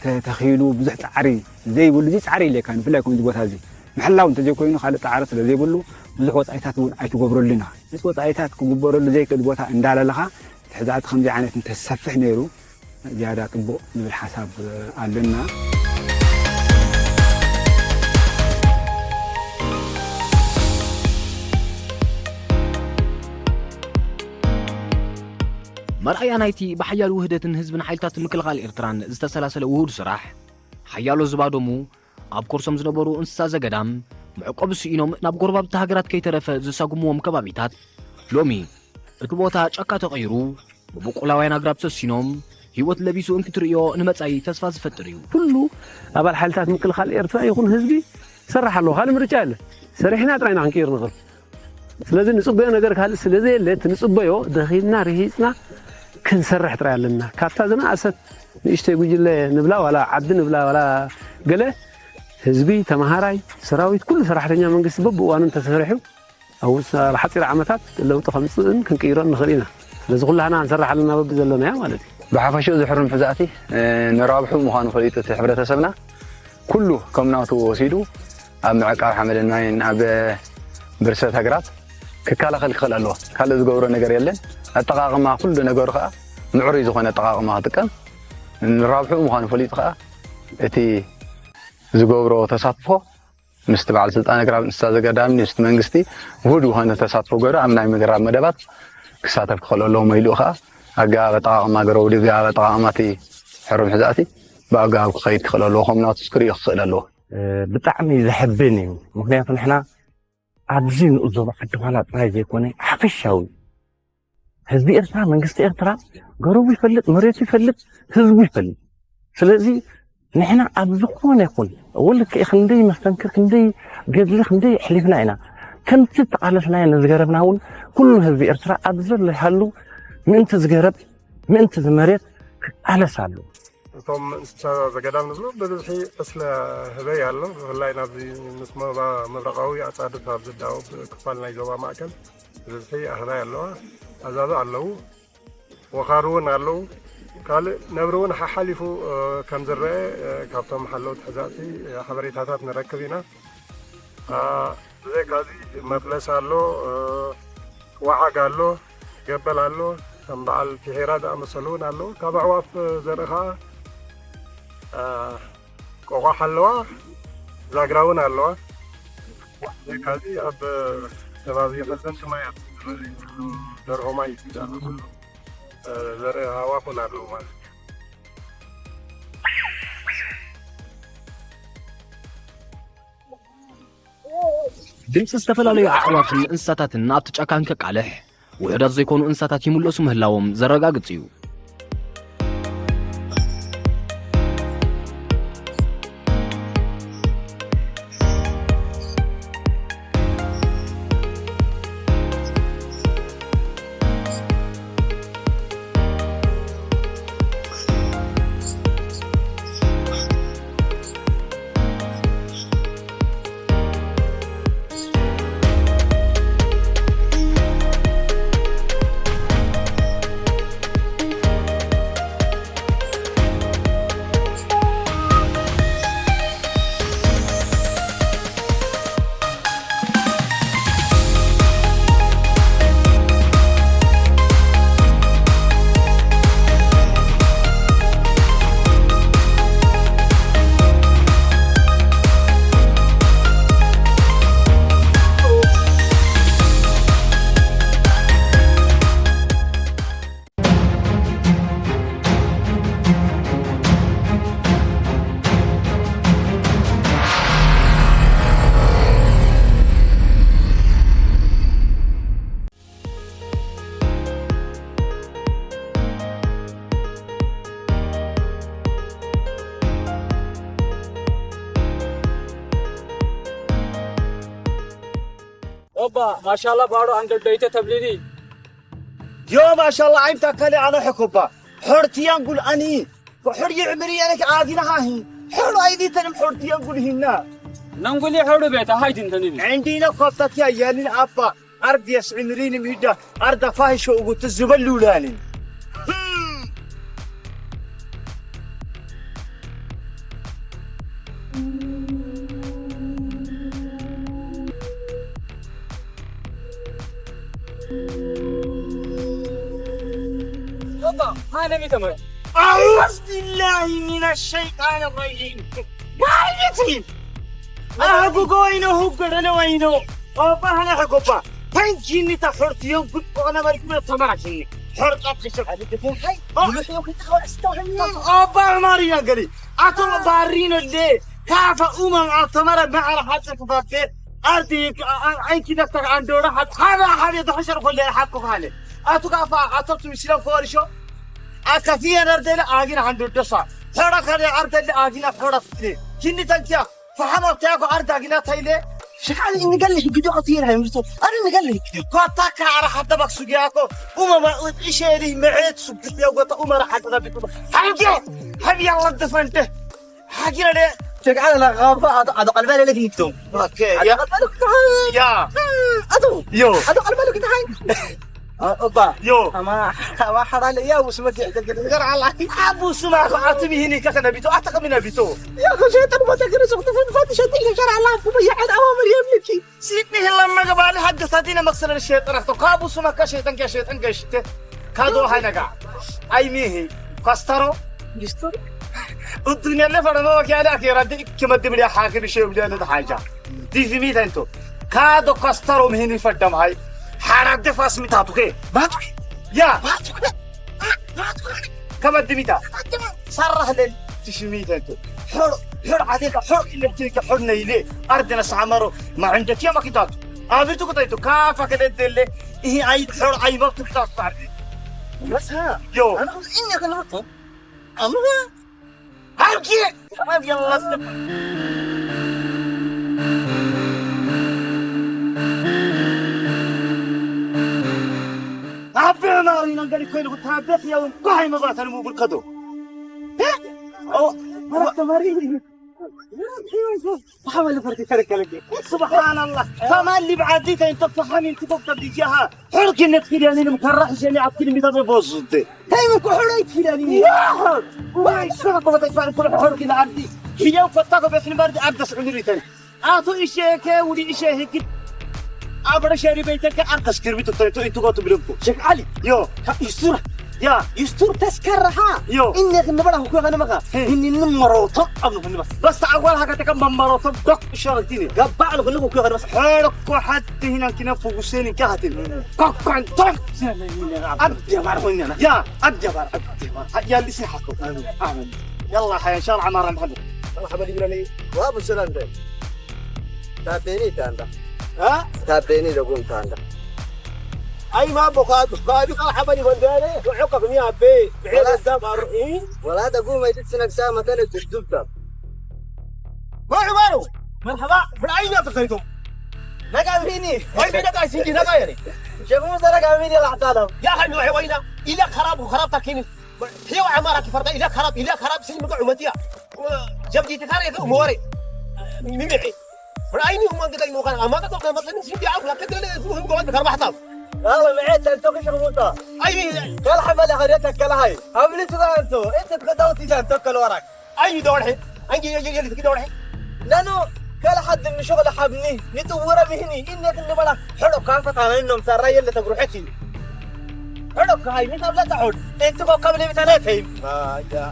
ተተኺሉ ብዙሕ ፃዕሪ ዘይብሉ፣ እዚ ፃዕሪ የድልየካን። ብፍላይ ከምዚ ቦታ እዚ ምሕላው እንተዘይኮይኑ ካልእ ፃዕሪ ስለዘይብሉ ብዙሕ ወፃኢታት እውን ኣይትገብረሉን ኢኻ። ነቲ ወፃኢታት ክግበረሉ ዘይክእል ቦታ እንዳለለኻ ትሕዛእቲ ከምዚ ዓይነት እንተዝሰፍሕ ነይሩ ዝያዳ ፅቡቕ ዝብል ሓሳብ ኣለና። መርኣያ ናይቲ ብሓያል ውህደትን ህዝብን ሓይልታት ምክልኻል ኤርትራን ዝተሰላሰለ ውሁድ ስራሕ፣ ሓያሎ ዝባደሙ ኣብ ከርሶም ዝነበሩ እንስሳ ዘገዳም መዕቆቢ ስኢኖም ናብ ጎረባብቲ ሃገራት ከይተረፈ ዝሳጉምዎም ከባቢታት፣ ሎሚ እቲ ቦታ ጫካ ተቐይሩ ብብቁላውያን ኣግራብ ሰሲኖም ህይወት ለቢሱ እንክትርእዮ ንመጻኢ ተስፋ ዝፈጥር እዩ። ኩሉ ኣባል ሓይልታት ምክልኻል ኤርትራ ይኹን ህዝቢ ይሰርሕ ኣለዎ። ካልእ ምርጫ የለን። ሰሪሕና ጥራይ ኢና ክንቅይር ንኽእል። ስለዚ ንጽበዮ ነገር ካልእ ስለ ዘየለ እቲ ንጽበዮ ደኺምና ርሂጽና ክንሰርሕ ጥራይ ኣለና። ካብታ ዝነኣሰት ንእሽተይ ጉጅለ ንብላ ዋላ ዓዲ ንብላ ዋላ ገለ ህዝቢ፣ ተምሃራይ፣ ሰራዊት፣ ኩሉ ሰራሕተኛ መንግስቲ በብእዋኑ እንተተሰሪሑ ኣብ ውስ- ኣብ ሓፂር ዓመታት ለውጢ ከምፅእን ክንቅይሮን ንኽእል ኢና። ስለዚ ኩላህና ክንሰርሕ ኣለና በቢ ዘለናዮ ማለት እዩ። ብሓፈሽኡ እዚ ሕሩም ሕዛእቲ ንራብሑ ምዃኑ ፈሊጡ እቲ ሕብረተሰብና ኩሉ ከም ናቱ ወሲዱ ኣብ ምዕቃብ ሓመድን ማይን ኣብ ብርሰት ኣግራብ ክከላኸል ክኽእል ኣለዎ። ካልእ ዝገብሮ ነገር የለን። ኣጠቓቕማ ኩሉ ነገሩ ከዓ ምዕሩይ ዝኾነ ኣጠቓቕማ ክጥቀም ንራብሑ ምዃኑ ፈሊጡ ከዓ እቲ ዝገብሮ ተሳትፎ ምስቲ በዓል ስልጣን ኣግራብ እንስሳ ዘገዳም ምስቲ መንግስቲ ውሁድ ዝኾነ ተሳትፎ ገይሩ ኣብ ናይ ምግራብ መደባት ክሳተፍ ክኽእል ኣለዎ። መሊኡ ከዓ ኣገባብ ኣጠቓቕማ ገረውዲ ኣገባብ ኣጠቓቕማ እቲ ሕሩም ሕዛእቲ ብኣገባብ ክኸይድ ክኽእል ኣለዎ። ከም ናቱስ ክርእዮ ክኽእል ኣለዎ። ብጣዕሚ ዘሕብን እዩ። ምኽንያቱ ንሕና ኣብዚ ንኡስ ዞባ ዓዲ ኳላ ጥራይ ዘይኮነ ሓፈሻዊ ህዝቢ ኤርትራ መንግስቲ ኤርትራ ገረቡ ይፈልጥ፣ መሬቱ ይፈልጥ፣ ህዝቡ ይፈልጥ። ስለዚ ንሕና ኣብ ዝኾነ ይኹን እወ ልክዕ ክንደይ መስተንክር ክንደይ ገድሊ ክንደይ ኣሕሊፍና ኢና። ከምቲ ዝተቓለስናዮ ነዚ ገረብና እውን ኩሉ ህዝቢ ኤርትራ ኣብ ዘሎ ይሃሉ ምእንቲ ዝገረብ ምእንቲ ዝመሬት ክቃለስ ኣለዎ። እቶም እንስሳ ዘገዳም ንብሎ ብብዝሒ ዕስለ ህበይ ኣሎ። ብፍላይ ናብዚ ምስ ምብራቓዊ ኣጻድፍ ኣብ ዝዳወብ ክፋል ናይ ዞባ ማእከል ብብዝሒ ኣህባይ ኣለዋ። ኣዛብእ ኣለዉ። ወኻሩ እውን ኣለዉ። ካልእ ነብሪ እውን ሓሓሊፉ ከም ዝረአ ካብቶም ሓለውቲ ሕዛእቲ ሓበሬታታት ንረክብ ኢና። ብዘይካዚ መፍለስ ኣሎ፣ ወዓግ ኣሎ፣ ገበል ኣሎ፣ ከም በዓል ፊሒራ ዝኣመሰሉ እውን ኣለዉ። ካብ ኣዕዋፍ ዘርኢ ከዓ ቆቋሕ ኣለዋ፣ ዛግራ እውን ኣለዋ። ብዘይካዚ ኣብ ከባቢ ፈሰንቲ ማያት ደርሆ ማይ ዝኣመሰሉ ዘርኢ ኣዕዋፍ እውን ኣለዉ ማለት እዩ። ድምፂ ዝተፈላለዩ ኣዕዋፍን እንስሳታትን ኣብቲ ጫካ እንከቃልሕ ውሑዳት ዘይኮኑ እንስሳታት ይምለሱ ምህላዎም ዘረጋግፅ እዩ። ማሻላ ባሮ አንደርደይተ ተብሊኒ። ዮ ማሻላ አይም ታካሊ አነ ሕኩባ። ሕርትያን ጉል አኒ። ሕር ይዕምር የነክ አጊና ሃሂ። ሕር አይዲተንም ሕርትያን ጉል ሂና። ነንጉሊ ሕር ቤታ ሃይድ እንተኒ። እንዲነ ኮፍተት ያየንን አባ። አርድ የስዕምሪን ሚዳ። አርዳ ፋሂሾ እጉት ዝበሉላኒ። Baba, ha ne mi tamam. أعوذ بالله من الشيطان الرجيم. Gayet. Agu goyno hugurano wayno. Opa hana hagopa. Hanjini ta hortiyon gut kona bari kuma tamara sini. Horta kisa. Hay. Opa mari yagari. Ato barino de. Kafa umam atamara ma'ara hatta kufafe. Ardi anki daftar andora hat haba haba da hashar kolle hakko hale. Atu kafa ato tu silam korisho. Akafiya nardele agina handur dosa. Hora kare ardele agina hora fitne. Kinni tankiya. Fahama tiyako arda agina tayle. Shikali inni galli higido khatira himriso. Ani inni galli higido. Kota ka ara hatta bak sugiyako. Uma ma isheri me'et sugiya gota uma ra hatta bitu. Hange. Habi Allah defante. Hagina de. Shikali la gaba ado qalbale le higido. Okay. Ado qalbale. Ya. Ado. Yo. Ado qalbale kita hai. Opa. Yo. Ama ama halal ya usma ki. Gar Allah. Abu suma ko atumi hini ka kana bito ataka mina bito. Ya ko shaytan ma takira so ta fa shaytan ya shar Allah kuma ya ad awamir yamliki. Sitni hilla ma gabali hadda satina maksala shaytan to kabu suma ka shaytan ka shaytan ka shite. Kado hanaga. Ay mihi. Kastaro. Distoro. Udunya le fara ma wa kiyala akira de ikki maddim ya hakim shay wala da haja. Di fi mi tanto. Kado kastaro mihini faddam hay. Hara de fas mi tatu ke. Batu. Ya. Batu. Batu. Kama dimita. Sarah lel. Tishimita to. Hor hor adeka hor ile tika hor na ile. Ardena samaro ma inda tiya makitatu. Abitu kutaitu kafa kede dele. Ihi ay hor ay waktu kitatu. Bas ha. Yo. Ana inni kana waktu. Amma. Halki. Abi Allah. Abi na ina ngari koy ko tabe ya un ko hay ma ba tan mu burkado. He? Oh, mara tamari. Hawal farki kare kare. Subhanallah. Tamali ba'di ta inta fahami inta ko tabdi jaha. Hurki net kiri ani mkarah jami akil mi tabe bozute. Hey, ma ku hore kiri ani. Ya. Wa shaka ko ta far ko hurki na ardi. Hiya ko ta ko bes ni bardi arda sunduri tan. Ato ishe ke wuri ishe hikit. Abra shari bai ta ke arda skirbi to to itu ko to bilko. Sheikh Ali. Yo. Ka isura. Ya. Istur taskaraha. Yo. Inne kan bara ko kan maka. Inni numaro to abnu kan bas. Bas ta agwal haka ta kan bambaro to dok sharatini. Gabba al ko kan bas. Hore ko hatta hina kina fugusenin ka hatin. Kokon ton. Adde bar hoyna. Ya, adde bar, adde bar. Hajja li si hakko. Amin. Amin. Yalla hay inshallah amara mahal. Marhaba di bilani. Wa abu salam de. Tabeni tanda. Ha? Tabeni da gun tanda. Ay ma bokatu. Ba bi kal habani bandare. Wa hukak ni abbe. Wala da bar. Wala da gun mai tsinaksa matana tujubta. Marhaba. Marhaba. Bil ayna taqaytum. Naga bini. Ay bini ka sinji naga yani. Sheikh Musa naga bini la talam. Ya khan wa wayna. Ila kharab kharab takini. Hiyo amara ki farda ila kharab ila kharab sin mudu umatiya. Jab jiti kare ko more. Mimi. Bil ayni hum qad aynu khan amaka to kan masalan sinji abu la kadle hum ko kharab hatam. Wala ma'et tanto ki Sheikh Musa. Ay. Kal hamala khariyata kal hay. Amli tudanto. Enta tqadawti tanto kal warak. Ay dawar he. Angi yel yel ki dawar he. Lano kala hadd min shughul habni nitwara mihni inna kullu mara hado kan fatana innum sarra yalla tabru haki. Hado kai min tabla tahud. Intu ko kabli bitana fahim. Ma ja.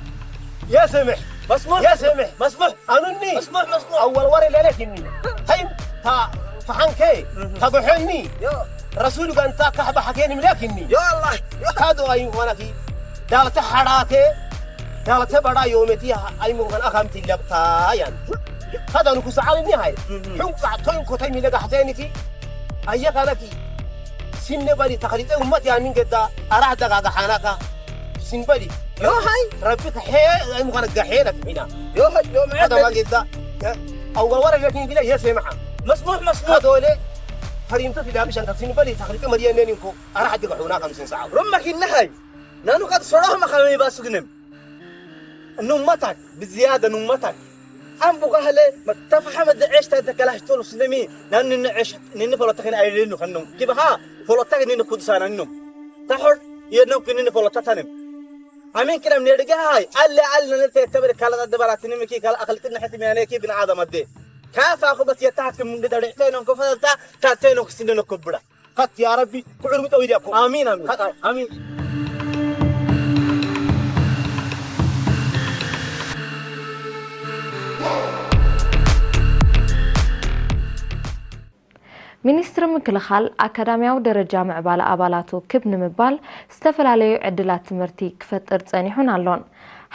Ya samih. Masmuh. Ya samih. Masmuh. Anunni. Masmuh masmuh. Awwal wari lele kinni. Hay. Ta fahanke. Tabuhni. Yo. Rasul ganta kahba hakeni mlakinni. Ya Allah. Kado ay wanaki. Dalta harate. Dalta bada yometi ay mo kan akam tilab tayan. Kada nuku sa'al ni hay. Hum ka toy ko tay mi daga hateni ki. Ayya kana ki. Sinne bari takhlit ummat ya min gedda. Ara daga ga hanaka. Sin bari. Yo hay. Rabbi ka he ay mo kan ga he na bina. Yo hay yo ma. Kada ma gedda. Awwal wara yakin bila ya sema. Masmuh masmuh. Kada le. Karinto fidabi shanta sinibali takrike mariya neni ko ara hadi ga huna kam sin sa'a. Rumma kinna hay. Nanu qad soro ma kami basu gnem. Nummatak biziyada nummatak. Am buga hale matafahama de eshta de kalash tolo sinemi. Nan nini esh nini folotakin aylinu kanum. Kibaha folotakin nini kudsana num. Tahor yednam kinini folotatanim. Amin kiram nerga hay. Alle alle nete tabere kala de baratini miki kala akhlqin hati miyane ki bin adam adde. Kafa ko bas yatahat kum ngida rehte non ko fadalta tate non kisinde non kubra. Kat ya rabbi ku urmi tawidi ako. Amin amin. Kat amin. ሚኒስትሪ ምክልኻል ኣካዳሚያዊ ደረጃ ምዕባለ ኣባላቱ ክብ ንምባል ዝተፈላለዩ ዕድላት ትምህርቲ ክፈጥር ጸኒሑን ኣሎን።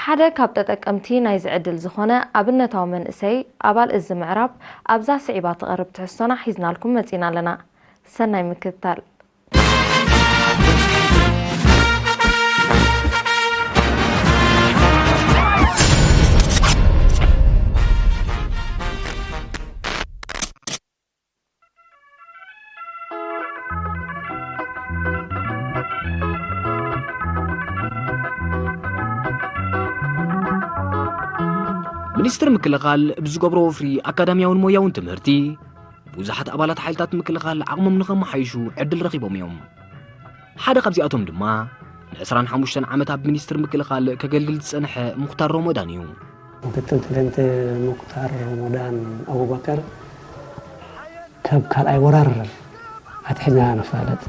ሓደ ካብ ተጠቀምቲ ናይዚ ዕድል ዝኾነ ኣብነታዊ መንእሰይ ኣባል እዚ ምዕራብ ኣብዛ ስዒባ ትቐርብ ትሕዝቶና ሒዝናልኩም መጺና ኣለና። ሰናይ ምክትታል። ሚኒስትሪ ምክልኻል ብዝገብሮ ወፍሪ ኣካዳሚያውን ሞያውን ትምህርቲ ብዙሓት ኣባላት ሓይልታት ምክልኻል ዓቕሞም ንኸመሓይሹ ዕድል ረኺቦም እዮም። ሓደ ካብዚኣቶም ድማ ንዕስራን ሓሙሽተን ዓመት ኣብ ሚኒስትሪ ምክልኻል ከገልግል ዝጸንሐ ሙኽታር ሮሞዳን እዩ። ምክትል ፕሬዝደንት ሙክታር ሮሞዳን ኣቡበከር ካብ ካልኣይ ወራር ኣትሒዝና ንፋለጥ።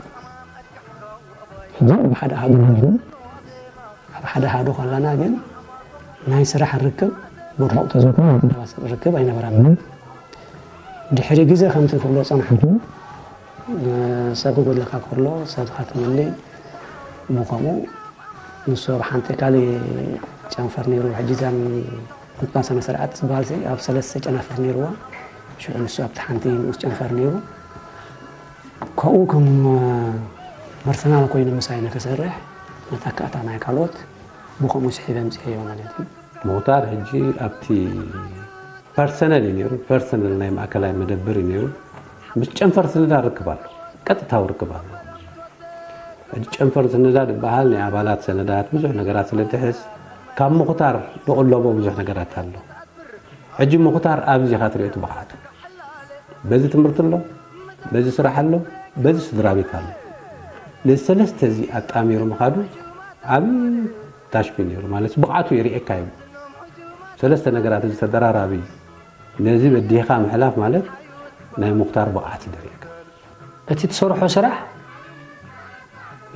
ሕጂ ብሓደ ኣሃዱ ነርና። ኣብ ሓደ ኣሃዱ ከለና ግን ናይ ስራሕ ርክብ ብርሑቕ ተዘይኮነ ኣብ ቀረባ ርክብ ኣይነበረናን። ድሕሪ ግዜ ከምቲ ክብሎ ዝጸናሕኩ ሰብ ክጎድለካ ከሎ ሰብካ ትምልእ። ብኸምኡ ንሱ ኣብ ሓንቲ ካልእ ጨንፈር ነይሩ። ሕጂ እዛን ቁጥባን ስነ ስርዓት ዝበሃል ኣብ ሰለስተ ጨናፍር ነይርዋ። ሽዑ ንሱ ኣብቲ ሓንቲ ንኡስ ጨንፈር ነይሩ። ካብኡ ከም ፐርሰናል ኮይኑ ምሳይ ንክሰርሕ መተካእታ ናይ ካልኦት ብኸምኡ ስሒበ ኣምፅኤዮ ማለት እዩ። ሙኽታር ሕጂ ኣብቲ ፐርሰነል እዩ ነይሩ፣ ፐርሰነል ናይ ማእከላይ መደበር እዩ ነይሩ። ምስ ጨንፈር ስነዳ ርክብ ኣሎ፣ ቀጥታዊ ርክብ ኣሎ። ሕጂ ጨንፈር ስነዳ ዝበሃል ናይ ኣባላት ሰነዳት ብዙሕ ነገራት ስለ ትሕዝ ካብ ሙኽታር ዝቕለቦ ብዙሕ ነገራት ኣሎ። ሕጂ ሙኽታር ኣብዚ ኢኻ ትሪኦ እቲ ብቕዓቱ። በዚ ትምህርቲ ኣሎ፣ በዚ ስራሕ ኣሎ፣ በዚ ስድራ ቤት ኣሎ። ነዚ ሰለስተ እዚ ኣጣሚሩ ምኻዱ ዓብዪ ታሽፒ ነይሩ ማለት ብቕዓቱ የርእየካ እዩ። ሰለስተ ነገራት እዚ ተደራራቢ እዩ። ነዚ በዲህኻ ምሕላፍ ማለት ናይ ሙኽታር ብቕዓት እዩ ደሪእካ። እቲ ትሰርሖ ስራሕ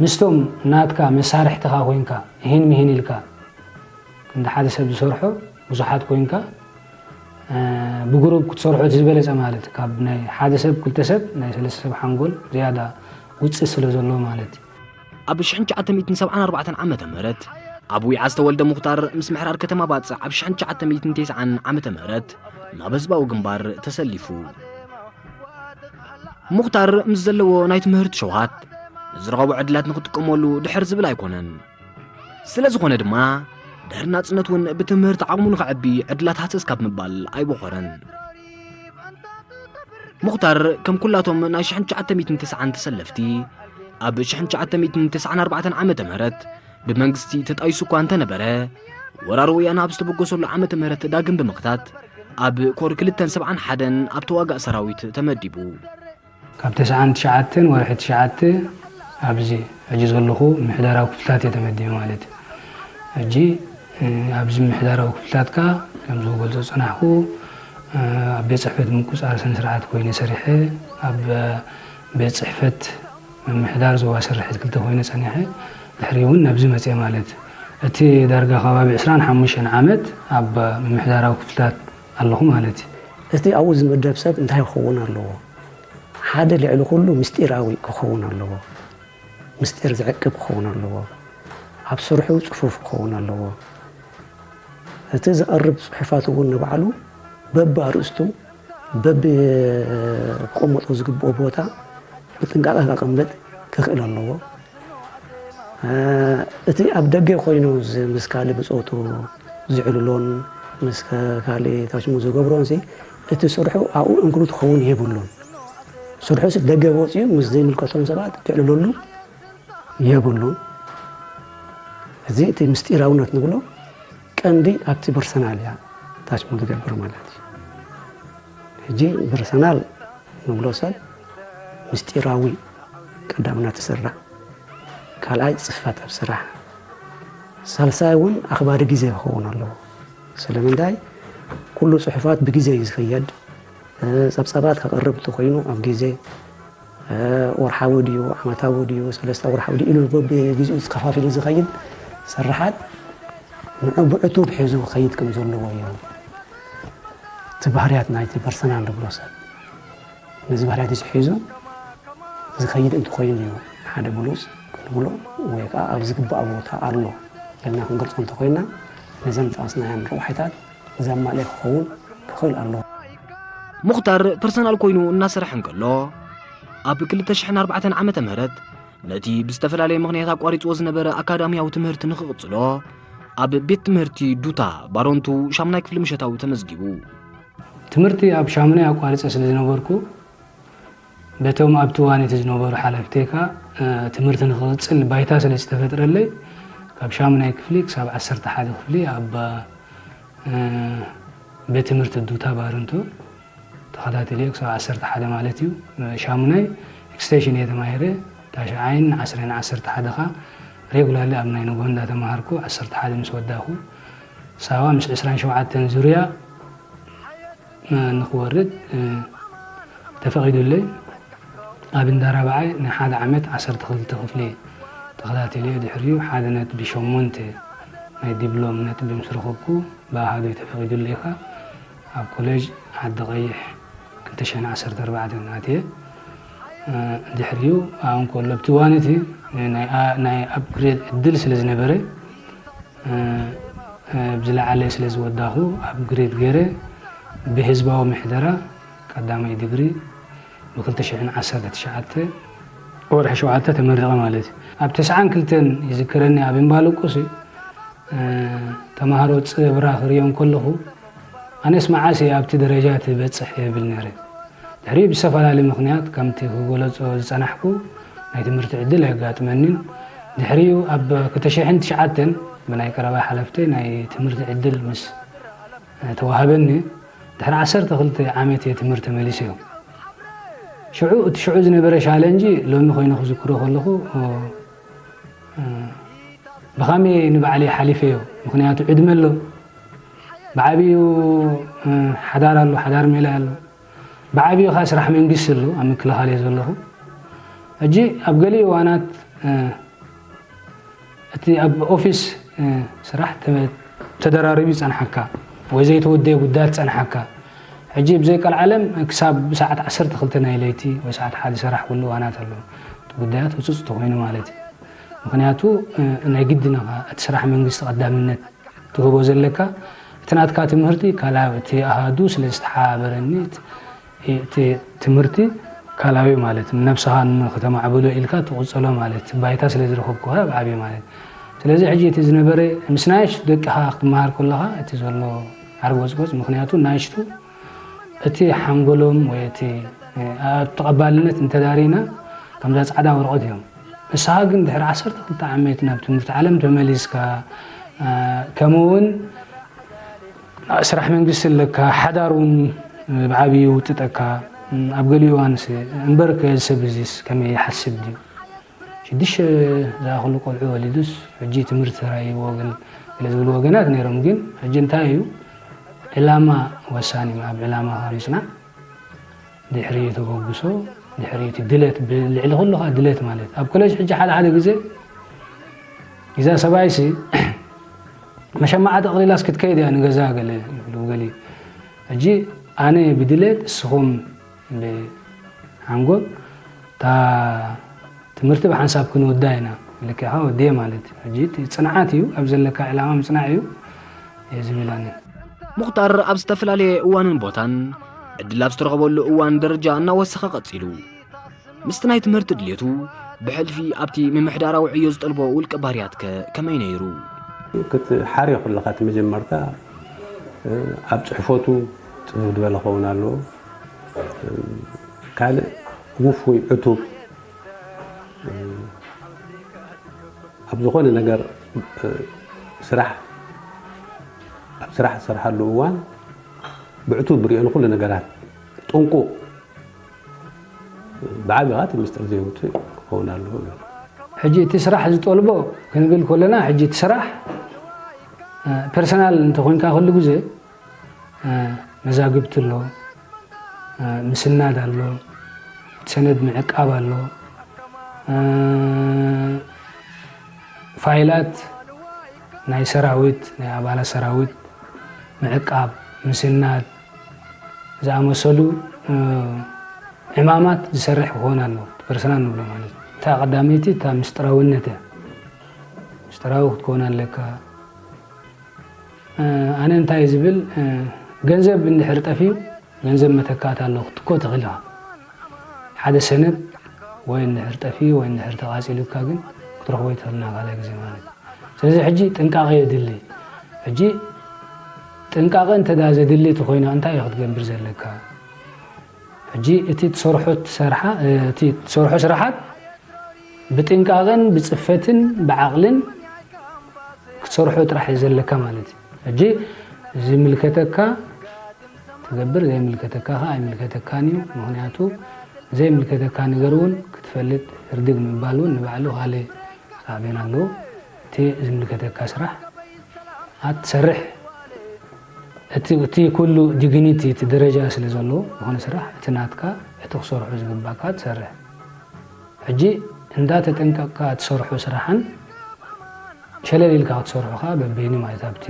ምስቶም ናትካ መሳርሕትኻ ኮይንካ እሂን ምሂን ኢልካ ክንዲ ሓደ ሰብ ዝሰርሖ ብዙሓት ኮይንካ ብግሩብ ክትሰርሖ እቲ ዝበለፀ ማለት ካብ ናይ ሓደ ሰብ ክልተ ሰብ ናይ ሰለስተ ሰብ ሓንጎል ዝያዳ ውፅእ ስለ ዘሎ ማለት እዩ። ኣብ ሽሕን ትሽዓተ ሚእትን ሰብዓን ኣርባዕተን ዓመተ ምህረት ኣብ ዊዓ ዝተወልደ ሙኽታር ምስ ምሕራር ከተማ ባጽዕ ኣብ ሽሕን ትሽዓተ ሚእትን ተስዓን ዓመተ ምህረት ናብ ህዝባዊ ግንባር ተሰሊፉ። ሙኽታር ምስ ዘለዎ ናይ ትምህርቲ ሸውሃት ንዝረኸቦ ዕድላት ንኽጥቀመሉ ድሕር ዝብል ኣይኮነን። ስለ ዝኾነ ድማ ድሕሪ ናጽነት እውን ብትምህርቲ ዓቕሙ ንኸዕቢ ዕድላት ሃሰስ ካብ ምባል ኣይቦኸረን። ሙኽታር ከም ኩላቶም ናይ ሽሕን ትሽዓተ ሚእትን ተስዓን ተሰለፍቲ ኣብ ሽሕን ትሽዓተ ሚእትን ተስዓን ኣርባዕተን ዓመተ ምህረት ብመንግስቲ ተጣይሱ እኳ እንተነበረ፣ ወራር ወያነ ኣብ ዝተበገሰሉ ዓመተ ምህረት ዳግም ብምኽታት ኣብ ኮር ክልተን ሰብዓን ሓደን ኣብ ተዋጋእ ሰራዊት ተመዲቡ። ካብ ተስዓን ትሽዓተን ወርሒ ትሽዓተ ኣብዚ ሕጂ ዘለኹ ምምሕዳራዊ ክፍልታት እየ ተመዲበ ማለት እዩ። ሕጂ ኣብዚ ምምሕዳራዊ ክፍልታት ከኣ ከምዚ ክገልጾ ዝጸናሕኩ ኣብ ቤት ጽሕፈት ምቁጽጻር ስነ ስርዓት ኮይነ ሰሪሐ ኣብ ቤት ጽሕፈት ምምሕዳር ዞባ ስርሒት ክልተ ኮይነ ጸኒሐ ድሕሪኡ እውን ናብዚ መጽየ ማለት እዩ። እቲ ዳርጋ ከባቢ ዕስራን ሓሙሽተን ዓመት ኣብ ምምሕዳራዊ ክፍልታት ኣለኹ ማለት እዩ። እቲ ኣብኡ ዝምደብ ሰብ እንታይ ክኸውን ኣለዎ? ሓደ ልዕሊ ኩሉ ምስጢራዊ ክኸውን ኣለዎ። ምስጢር ዝዕቅብ ክኸውን ኣለዎ። ኣብ ስርሑ ጽፉፍ ክኸውን ኣለዎ። እቲ ዘቕርብ ጽሑፋት እውን ንባዕሉ በብኣርእስቱ በብክቕመጦ ዝግብኦ ቦታ ብጥንቃቐ ከቐምጥ ክኽእል ኣለዎ። እቲ ኣብ ደገ ኮይኑ ምስ ካልእ ብጾቱ ዝዕልሎን ምስ ካልእ ታሽሙ ዝገብሮን እቲ ስርሑ ኣብኡ እንክሉድ ክኸውን የብሉን። ስርሑ ሲ ደገ ወፂኡ ምስ ዘይምልከቶም ሰባት ክዕልለሉ የብሉን። እዚ እቲ ምስጢራውነት ንብሎ ቀንዲ ኣብቲ ፐርሰናል እያ ታች ዝገብር ማለት እዩ። ሕጂ ፐርሰናል ንብሎ ሰብ ምስጢራዊ ቀዳምና ትስራሕ፣ ካልኣይ ፅፈት ኣብ ስራሕ፣ ሳልሳይ እውን ኣኽባሪ ግዜ ክኸውን ኣለዎ። ስለምንታይ? ኩሉ ፅሑፋት ብግዜ እዩ ዝኽየድ። ጸብጻባት ከቕርብ እንተኾይኑ ኣብ ግዜ፣ ወርሓዊ ድዩ ዓመታዊ ድዩ ሰለስተ ወርሓዊ ድዩ ኢሉ በብግዚኡ ከፋፊሉ ዝኸይድ ስርሓት ንዑ ብዕቱብ ሒዙ ክኸይድ ከም ዘለዎ እዩ። እቲ ባህርያት ናይቲ ፐርሰናል ንብሎ ሰብ ነዚ ባህርያት እዚ ሒዙ ዝኸይድ እንተኾይኑ እዩ ሓደ ብሉጽ ክንብሎ ወይ ከዓ ኣብ ዝግባእ ቦታ ኣሎ ኢልና ክንገልጾ እንተኾይና ነዘን ጠቐስናየን ረቑሒታት ዘማልእ ክኸውን ክኽእል ኣለዎ። ሙኽታር ፐርሰናል ኮይኑ እናሰርሐ እንከሎ ኣብ ክልተ ሽሕን ኣርባዕተን ዓመተ ምህረት ነቲ ብዝተፈላለየ ምኽንያት ኣቋሪፅዎ ዝነበረ ኣካዳሚያዊ ትምህርቲ ንኽቕፅሎ ኣብ ቤት ትምህርቲ ዱታ ባሮንቱ ሻሙናይ ክፍሊ ምሸታዊ ተመዝጊቡ። ትምህርቲ ኣብ ሻሙናይ ኣቋሪፀ ስለ ዝነበርኩ በቶም ኣብቲ እዋን እቲ ዝነበሩ ሓለፍተይ ከኣ ትምህርቲ ንኽቕፅል ባይታ ስለ ዝተፈጥረለይ ካብ ሻሙናይ ክፍሊ ክሳብ ዓሰርተ ሓደ ክፍሊ ኣብ ቤት ትምህርቲ ዱታ ባረንቱ ተኸታቲለዮ ክሳብ ዓሰርተ ሓደ ማለት እዩ። ሻሙናይ ኤክስቴንሽን እየ ተማሂረ። ታሽዓይን ዓስራይን ዓሰርተ ሓደ ኸኣ ሬጉላርሊ ኣብ ናይ ንግሆ እንዳተማሃርኩ ዓሰርተ ሓደ ምስ ወዳእኩ ሳዋ ምስ ዕስራን ሸውዓተን ዙርያ ንኽወርድ ተፈቒዱለይ። ኣብ እንዳ ራብዓይ ንሓደ ዓመት ዓሰርተ ክልተ ክፍሊ ተኸታቲለዮ። ድሕሪኡ ሓደ ነጥቢ ሸሞንተ ናይ ዲፕሎም ነጥቢ ምስ ረኸብኩ ብኣሃዱ እዩ ተፈቒዱለይ። ካብ ኣብ ኮሌጅ ዓዲ ቀይሕ ክልተ ሽሕን ዓሰርተ ኣርባዕተን ኣትየ። ድሕሪኡ ኣብ እንከሎ ኣብቲ እዋን እቲ ናይ ኣፕግሬድ ዕድል ስለ ዝነበረ ብዝለዓለ ስለ ዝወዳኹ ኣፕግሬድ ገይረ ብህዝባዊ ምሕደራ ቀዳማይ ዲግሪ ብ ክልተ ሽሕን ዓሰርተ ትሽዓተ ወርሒ ሸውዓተ ተመሪቐ ማለት እዩ። ኣብ ተስዓን ክልተን ይዝክረኒ ኣብ እምባለቁሲ ተማሃሮ ጽብራ ክርእዮም ከለኹ ኣነስ መዓስ እየ ኣብቲ ደረጃ እቲ በጽሕ እብል ነይረ። ድሕሪኡ ብዝተፈላለየ ምኽንያት ከምቲ ክገለጾ ዝጸናሕኩ ናይ ትምህርቲ ዕድል ኣየጋጥመኒን። ድሕሪኡ ኣብ ክልተ ሽሕን ትሽዓተን ብናይ ቀረባ ሓለፍተይ ናይ ትምህርቲ ዕድል ምስ ተዋህበኒ ድሕሪ ዓሰርተ ክልተ ዓመት እየ ትምህርቲ መሊሰዮ። ሽዑ እቲ ሽዑ ዝነበረ ሻለንጂ ሎሚ ኮይኑ ክዝክሮ ከለኹ ብኸመይ ንባዕለይ ሓሊፈዮ። ምኽንያቱ ዕድመ ኣሎ፣ ብዓብዩ ሓዳር ኣሎ፣ ሓዳር ሜላ ኣሎ፣ ብዓብዩ ኸዓ ስራሕ መንግስቲ ኣሎ ኣብ ምክልኻል እየ ዘለኹ። ሕጂ ኣብ ገሊኡ እዋናት እቲ ኣብ ኦፊስ ስራሕ ተደራሪቡ ይጸንሓካ ወይ ዘይተወደየ ጉዳያት ጸንሓካ። ሕጂ ብዘይ ቀልዓለም ክሳብ ሰዓት ዓሰርተ ክልተ ናይ ለይቲ ወይ ሰዓት ሓደ ሰራሕ ኩሉ እዋናት ኣሎ። እቲ ጉዳያት ህጹጽ ተኾይኑ ማለት እዩ። ምኽንያቱ ናይ ግድን ኢኻ እቲ ስራሕ መንግስቲ ቀዳምነት ትህቦ ዘለካ። እቲ ናትካ ትምህርቲ ካልኣዊ እቲ ኣሃዱ ስለ ዝተሓባበረኒ እቲ ትምህርቲ ካልኣዊ ማለት ንነብስኻ ንኽተማዕብሎ ኢልካ ትቕጽሎ ማለት ባይታ ስለ ዝረኸብኩ ኣብ ዓብየ ማለት። ስለዚ ሕጂ እቲ ዝነበረ ምስ ናይሽ ደቅኻ ክትመሃር ከለኻ እቲ ዘሎ ሓርጎጽጎጽ ምኽንያቱ ናይሽቱ እቲ ሓንጎሎም ወይ እቲ ኣብ ተቐባልነት እንተዳሪና ከምዛ ጻዕዳ ወረቐት እዮም። ንስኻ ግን ድሕሪ ዓሰርተ ክልተ ዓመት ናብ ትምህርቲ ዓለም ተመሊስካ ከምኡ እውን ስራሕ መንግስቲ ኣለካ፣ ሓዳር እውን ብዓብዩ ይውጥጠካ። ኣብ ገሊኡ እዋንስ እምበርከ እዚ ሰብ እዚስ ከመይ ይሓስብ ድዩ? ሽዱሽተ ዝኣኽሉ ቆልዑ ወሊዱስ ሕጂ ትምህርቲ ተራይዎ ግን ገለ ዝብሉ ወገናት ነይሮም። ግን ሕጂ እንታይ እዩ ዕላማ ወሳኒ እዩ። ኣብ ዕላማኻ ምጽናዕ ድሕሪ ተበግሶ ድሕሪ እቲ ድለት ብልዕሊ ኩሉ ከዓ ድለት ማለት ኣብ ኮሌጅ ሕጂ ሓደ ሓደ ግዜ ግዛ ሰብኣይሲ መሸማዓ ጠቕሊላስ ክትከይድ እያ ንገዛ ገለ ይብሉ ገሊ ሕጂ ኣነ ብድለት እስኹም ብሓንጎብ እታ ትምህርቲ ብሓንሳብ ክንውዳ ኢና ልክዕኻ ወዲየ ማለት እዩ ሕጂ ጽንዓት እዩ ኣብ ዘለካ ዕላማ ምጽናዕ እዩ ዝብላኒ ሙኽታር ኣብ ዝተፈላለየ እዋንን ቦታን ዕድል ኣብ ዝተረኸበሉ እዋን ደረጃ እናወሰኸ ቀጺሉ። ምስቲ ናይ ትምህርቲ ድልየቱ ብሕልፊ ኣብቲ ምምሕዳራዊ ዕዮ ዝጠልቦ ውልቀ ባህርያትከ ከመይ ነይሩ? ክትሓርዮ ከለኻ እቲ መጀመርታ ኣብ ጽሕፈቱ ጽፍፍ ዝበለ ክኸውን ኣለዎ። ካልእ ውፉይ፣ ዕቱብ፣ ኣብ ዝኾነ ነገር ስራሕ ኣብ ስራሕ ዝሰርሓሉ እዋን ብዕቱብ ሪኦ ንኩሉ ነገራት ጥንቁቕ፣ ብዓቢ ከኣ እቲ ምስጢር ዘይውጽእ ክኸውን ኣለዎ። ሕጂ እቲ ስራሕ ዝጠልቦ ክንብል ከለና፣ ሕጂ እቲ ስራሕ ፐርሰናል እንተኾይንካ ኩሉ ግዜ መዛግብቲ ኣሎ፣ ምስናድ ኣሎ፣ ሰነድ ምዕቃብ ኣሎ፣ ፋይላት ናይ ሰራዊት፣ ናይ ኣባላት ሰራዊት ምዕቃብ፣ ምስናድ ዝኣመሰሉ ዕማማት ዝሰርሕ ክኾን ኣለዎ። ፐርሰናል ንብሎ ማለት እዩ። እታ ቀዳመይቲ እታ ምስጢራውነት እያ። ምስጢራዊ ክትከውን ኣለካ። ኣነ እንታይ ዝብል፣ ገንዘብ እንድሕር ጠፊኡ ገንዘብ መተካእታ ኣሎ ክትኮ ትኽእል ኢኻ። ሓደ ሰነድ ወይ እንድሕር ጠፊኡ ወይ እንድሕር ተቓጺሉካ ግን ክትረኽቦ ኣይትኽእልን ካልኣይ ግዜ ማለት እዩ። ስለዚ ሕጂ ጥንቃቐ የድሊ። ሕጂ ጥንቃቐ እንተ ደኣ ዘድሊ እቲ ኮይና እንታይ እዩ ክትገብር ዘለካ? ሕጂ እቲ ትሰርሖ ትሰርሓ፣ እቲ ትሰርሖ ስራሓት ብጥንቃቐን ብጽፈትን ብዓቕልን ክትሰርሖ ጥራሕ እዩ ዘለካ ማለት እዩ። ሕጂ ዝምልከተካ ትገብር፣ ዘይምልከተካ ከኣ ኣይምልከተካን እዩ። ምኽንያቱ ዘይምልከተካ ነገር እውን ክትፈልጥ ህርድግ ምባል እውን ንባዕሉ ካልእ ሳዕቤን ኣለዎ። እቲ ዝምልከተካ ስራሕ ኣትሰርሕ፣ እቲ፣ እቲ ኩሉ ዲግኒቲ፣ እቲ ደረጃ ስለ ዘለዎ ዝኾነ ስራሕ፣ እቲ ናትካ፣ እቲ ክሰርሖ ዝግባካ ትሰርሕ። ሕጂ እንዳተጠንቀቕካ ትሰርሖ ስራሕን ሸለል ኢልካ ክትሰርሖ ከኣ በበይኑ ማለት ኣብቲ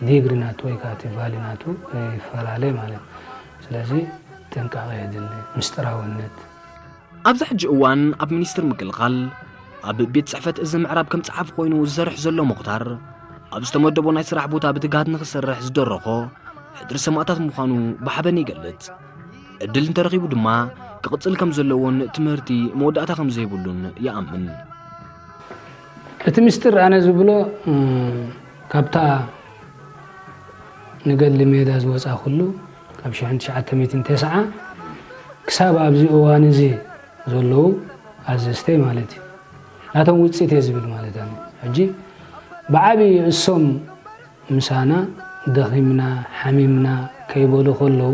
ዲግሪ ናቱ ወይ ከኣ እቲ ቫሊ ናቱ ይፈላለ ማለት። ስለዚ ጥንቃቐ የድሊ፣ ምስጢራውነት። ኣብዚ ሕጂ እዋን ኣብ ሚኒስትሪ ምክልኻል ኣብ ቤት ጽሕፈት እዚ ምዕራብ ከም ጸሓፊ ኮይኑ ዝሰርሕ ዘሎ ሙኽታር፣ ኣብ ዝተመደቦ ናይ ስራሕ ቦታ ብትግሃት ንኽሰርሕ ዝደረኾ ሕድሪ ሰማእታት ምዃኑ ብሓበን ይገልጽ። ዕድል እንተረኺቡ ድማ ክቕጽል ከም ዘለዎን ትምህርቲ መወዳእታ ከም ዘይብሉን ይኣምን። እቲ ምስጢር ኣነ ዝብሎ፣ እም፣ ካብታ ንገድሊ ሜዳ ዝወጻ ኩሉ ካብ ሽሕን ትሽዓተ ሚእትን ተስዓ ክሳብ ኣብዚ እዋን እዚ ዘለዉ ኣዘዝተይ ማለት እዩ። ናቶም ውጽኢት እየ ዝብል ማለት ኣነ። ሕጂ ብዓቢ እሶም ምሳና ደኺምና፣ ሓሚምና ከይበሉ ከለዉ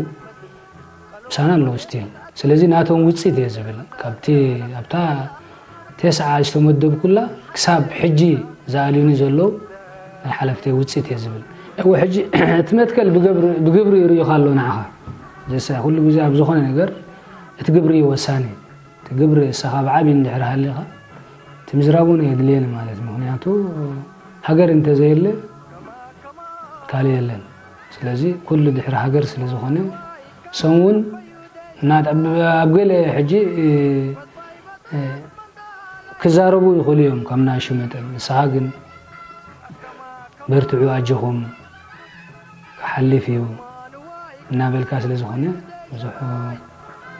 ምሳና ኣለዉ ስቲል። ስለዚ ናቶም ውጽኢት እየ ዝብል። ካብቲ ኣብታ ተስዓ ዝተመደብኩላ ክሳብ ሕጂ ዝኣልዩኒ ዘለዉ ናይ ሓለፍተይ ውጽኢት እየ ዝብል። እወ፣ ሕጂ እቲ መትከል ብገብሪ-፣ ብግብሪ ይርእዩኻ ኣሎ ንዓኻ። ዘሰ-፣ ኩሉ ግዜ ኣብ ዝኾነ ነገር እቲ ግብሪ እዩ ወሳኒ። እቲ ግብሪ ንስኻ ብዓቢ እንድሕር ሃሊኻ፣ እቲ ምዝራብ እውን የድልየኒ ማለት እዩ። ምኽንያቱ ሃገር እንተዘየለ ካልእ የለን። ስለዚ ኩሉ ድሕሪ ሃገር ስለ ዝኾነ፣ ሰም እውን እናጠ-፣ ኣብ ገለ ሕጂ፣ እ፣ እ፣ ክዛረቡ ይኽእሉ እዮም ካብ ንኣሽቱ መጠን። ንስኻ ግን በርትዑ፣ ኣጆኹም፣ ክሓልፍ እዩ እናበልካ ስለ ዝኾነ፣ ብዙሕ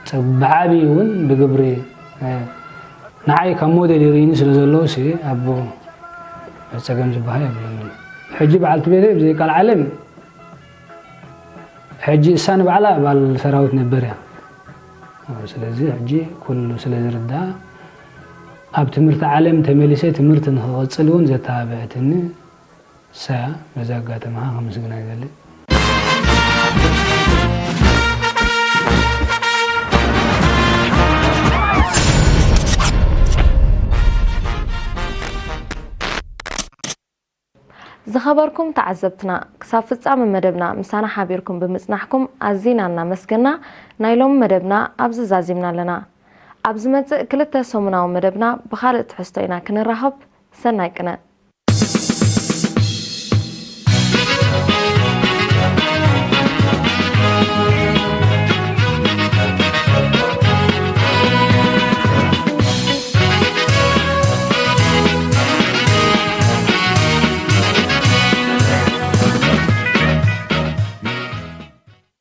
ጸብ-፣ ብዓቢ እውን ብግብሪ፣ እ፣ ንዓይ ካብ ሞዴል ይርእይኒ ስለ ዘለዉ ሲ፣ ኣቦ ጸገም ዝበሃል የብሉን። ሕጂ በዓልቲ ቤተይ ብዘይ ቃል ዓለም፣ ሕጂ እሳ ንባዕላ ኣባል ሰራዊት ነበር እያ። ስለዚ ሕጂ ኩሉ ስለ ዝርዳእ፣ ኣብ ትምህርቲ ዓለም ተመሊሰ ትምህርቲ ንኽቕጽል እውን ዘተባብዐትኒ እሳ እያ። በዚ ኣጋጣሚ ከኣ ከመስግና ይደሊ። ዝኸበርኩም ተዓዘብትና፣ ክሳብ ፍጻመ መደብና ምሳና ሓቢርኩም ብምጽናሕኩም ኣዚና እናመስገና፣ ናይ ሎሚ መደብና ኣብዚ ዛዚምና ኣለና። ኣብ ዝመጽእ ክልተ ሰሙናዊ መደብና ብኻልእ ትሕዝቶ ኢና ክንራኸብ። ሰናይ ቅነ።